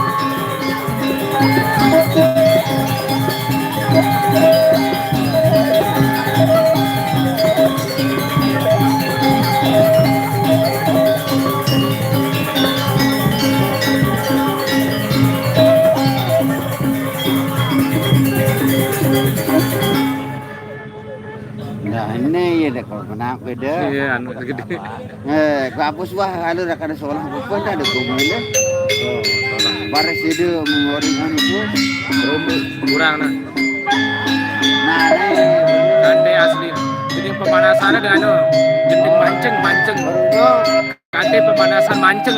Nah, ini ya deh kalau kena beda. Iya, anu gede. Eh, ku hapus wah, kalau udah kada solah, bukan ada gumanya. Oh, solah. Baris itu mengeluarkan anu tuh. Kurang nah. Nah, ini. Ande asli. Jadi pemanasannya dengan anu, gending mancing, mancing. Baru tuh. Kate pemanasan mancing.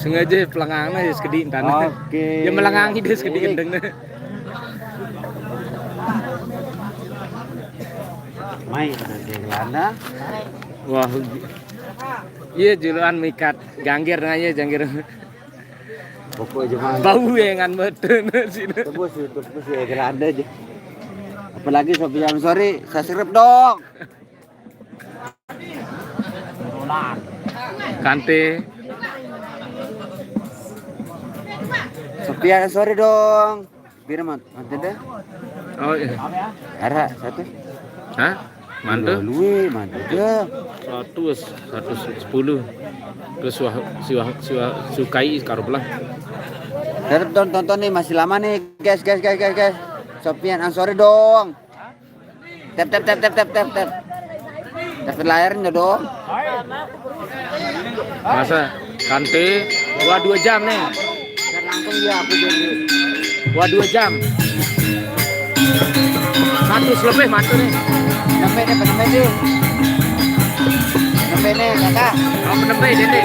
Sengaja pelengangna ya sekedi tanah. Oke. Ya melengangi deh sekedi gendengna. Mai, ada di Belanda. Wah. Iya, juluan mikat gangger nanya jangger. Pokoknya mah bau ya ngan meten sini. Tebus itu, tebus ya, Belanda aja. Apalagi Sofian, sorry, subscribe dong. Kante. Sofian, sorry dong. Pira mat-, mantep dah? Oh iya. Ara satu. Hah? Mantep? Dua luwe, mantep dah. Seratus, seratus sepuluh. Terus wah, siwah, siwah, sukai karup lah. Tetep ton-, tonton nih, masih lama nih, guys, guys, guys, guys, guys. Sofian Ansori dong. Tep, tep, tep, tep, tep, tep, tep. Tep layarnya dong. Masa Kante, wah, dua jam nih. Langsung dia aku jadi. Wah, dua jam. Seratus lebih mantu nih. Sampai nih, sampai nih. Sampai nih, kakak. Oh, sampai, Dede.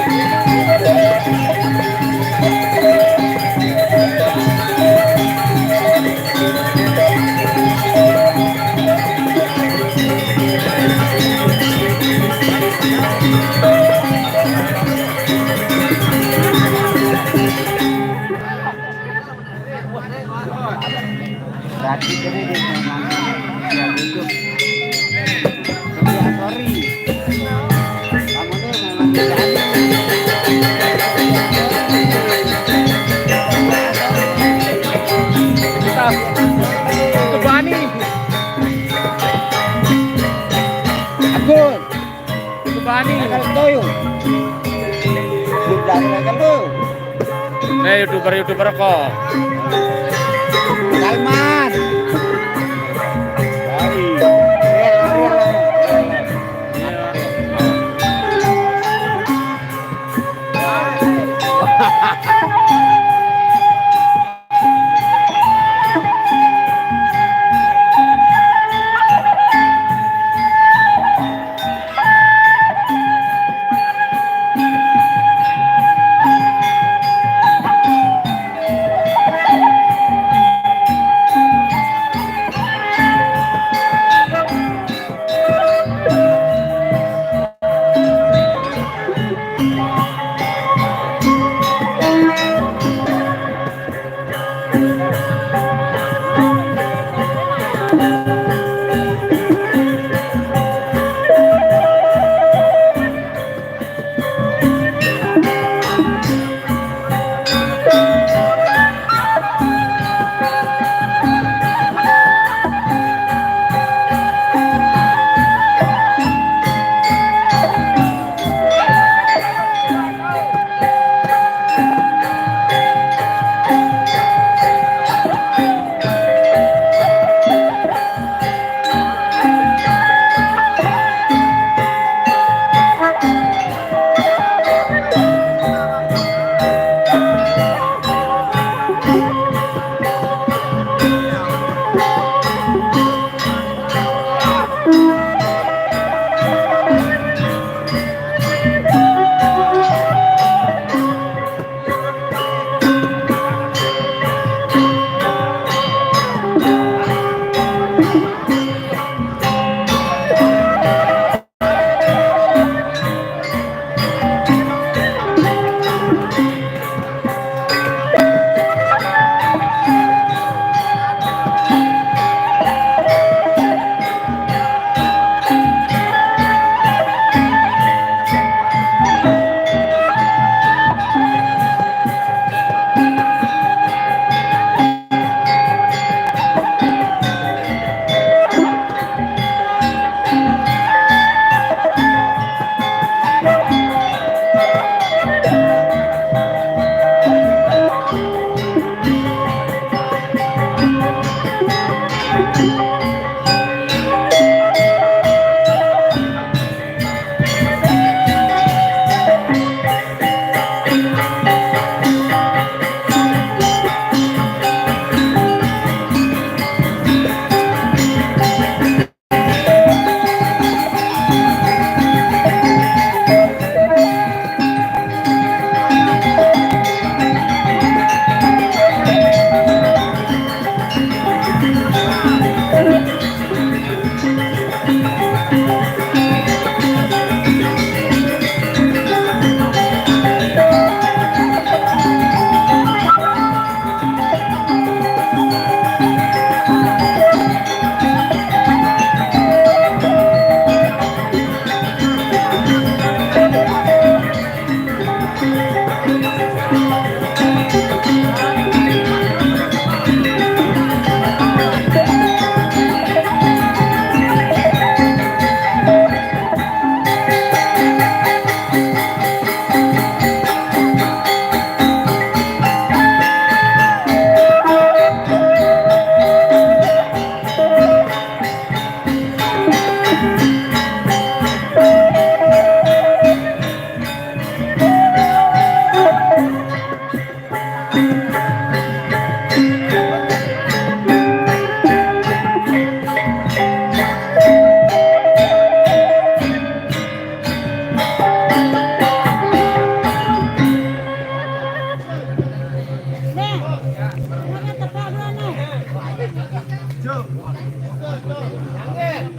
Sorry. Kamu tuh memang tidak ada. Kita ke Bani. Agus. Ke Bani. Kalau toyo. Sudah, kalau Eh, YouTuber-YouTuber kok. Salman.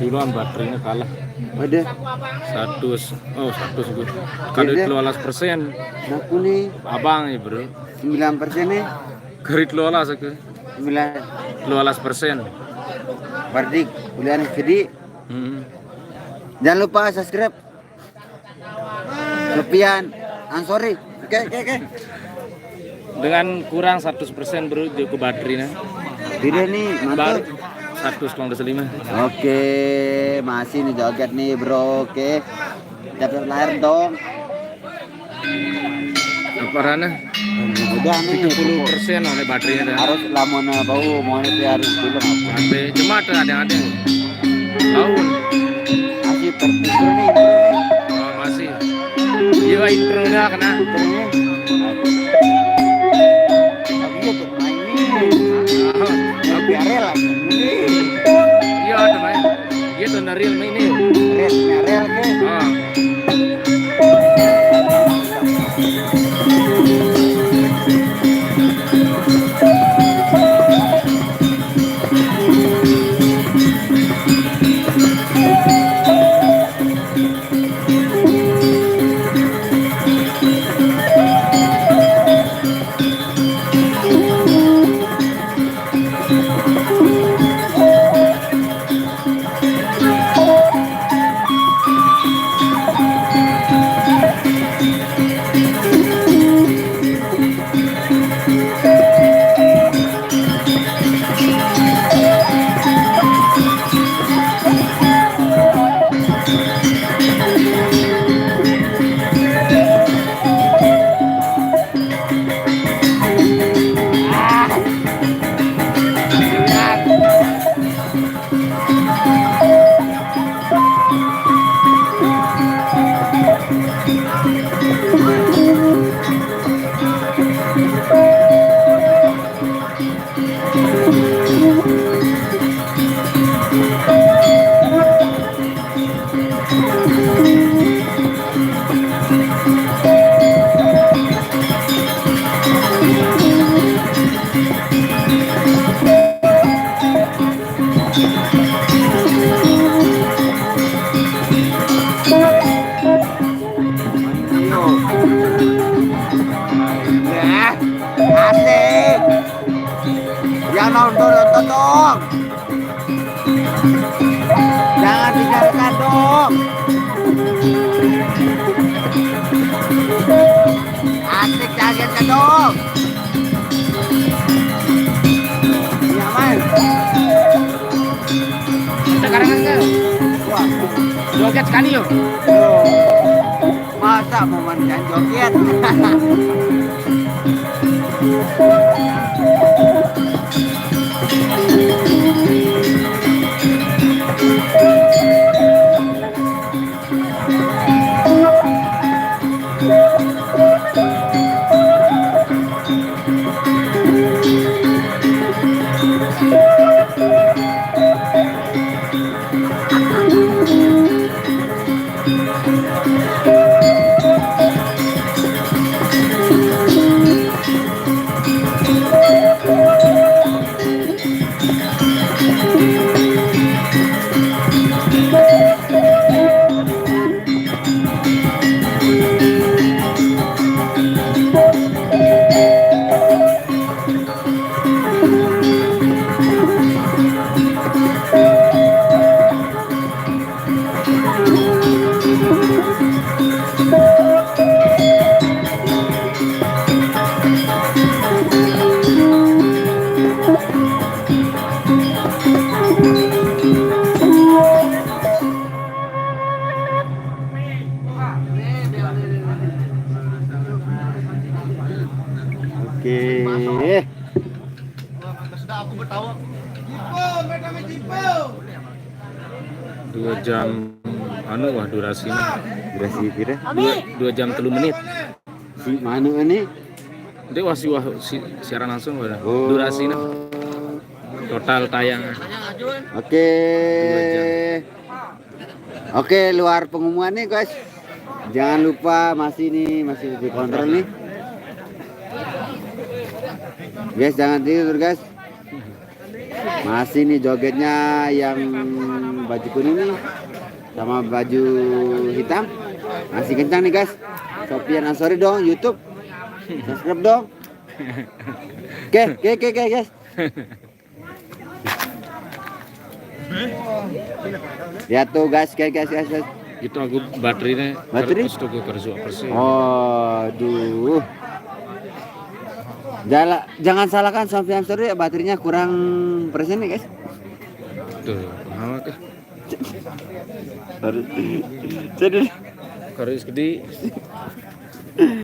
Duluan baterainya kalah. Waduh. Satu, oh, satu gue. Kan duit dua belas persen. Nah, aku nih. Abang ya, bro. Sembilan persen nih. Garit dua belas aku. Sembilan. Dua belas persen. Berarti kuliah sedih. Hmm. Jangan lupa subscribe. Sofian Ansori. Oke, oke, oke. Dengan kurang seratus persen, bro, juga baterainya. Tidak nih, mantap. Baru seratus kalau nggak salah. Oke, masih nih joget nih, bro. Oke. Dapat layar dong. Apa rana? Udah nih. Tujuh puluh persen oleh baterainya dah. Harus lamun bau, mau nih harus dulu. Sampai jemaat ada, ada. Tahun. Masih tertidur nih, intro nih. Oh, masih. Iya, intro dah kena. Intronya. Tapi iya tuh, main nih. Ah, aku biarel lagi. Iya, tuh, main. Iya, tuh, Naril main nih. Red, Naril ke? Ah. Asik. Yang nonton, nonton dong. Jangan tinggalkan dong. Asik, jogetnya dong. Iya, man. Sekarang aja. Wah. Joget sekali, yuk. Yo. Masa mau main joget? Oke. Dua jam, anu, wah, durasinya. Durasi pira? Dua, dua jam telu menit. Si mana ini? Dia wah, si, wah, si, siaran langsung, wah. Oh. Durasinya. Total tayang. Oke. Dua jam. Oke, luar pengumuman nih, guys. Jangan lupa, masih nih, masih dikontrol nih. Guys, jangan tidur, guys. Masih nih jogetnya yang baju kuning nih sama baju hitam. Masih kencang nih, guys. Sofian Ansori dong, YouTube. Subscribe dong. Oke, oke, oke, oke, guys. Ya tuh, guys, guys, guys, guys, guys. Itu aku baterainya. Baterai? Itu aku kerja persis. Waduh. Jala, jangan salahkan Sofian Story, baterainya kurang persen nih, guys. Tuh, kenapa tuh? Baru. Jadi Harus gede.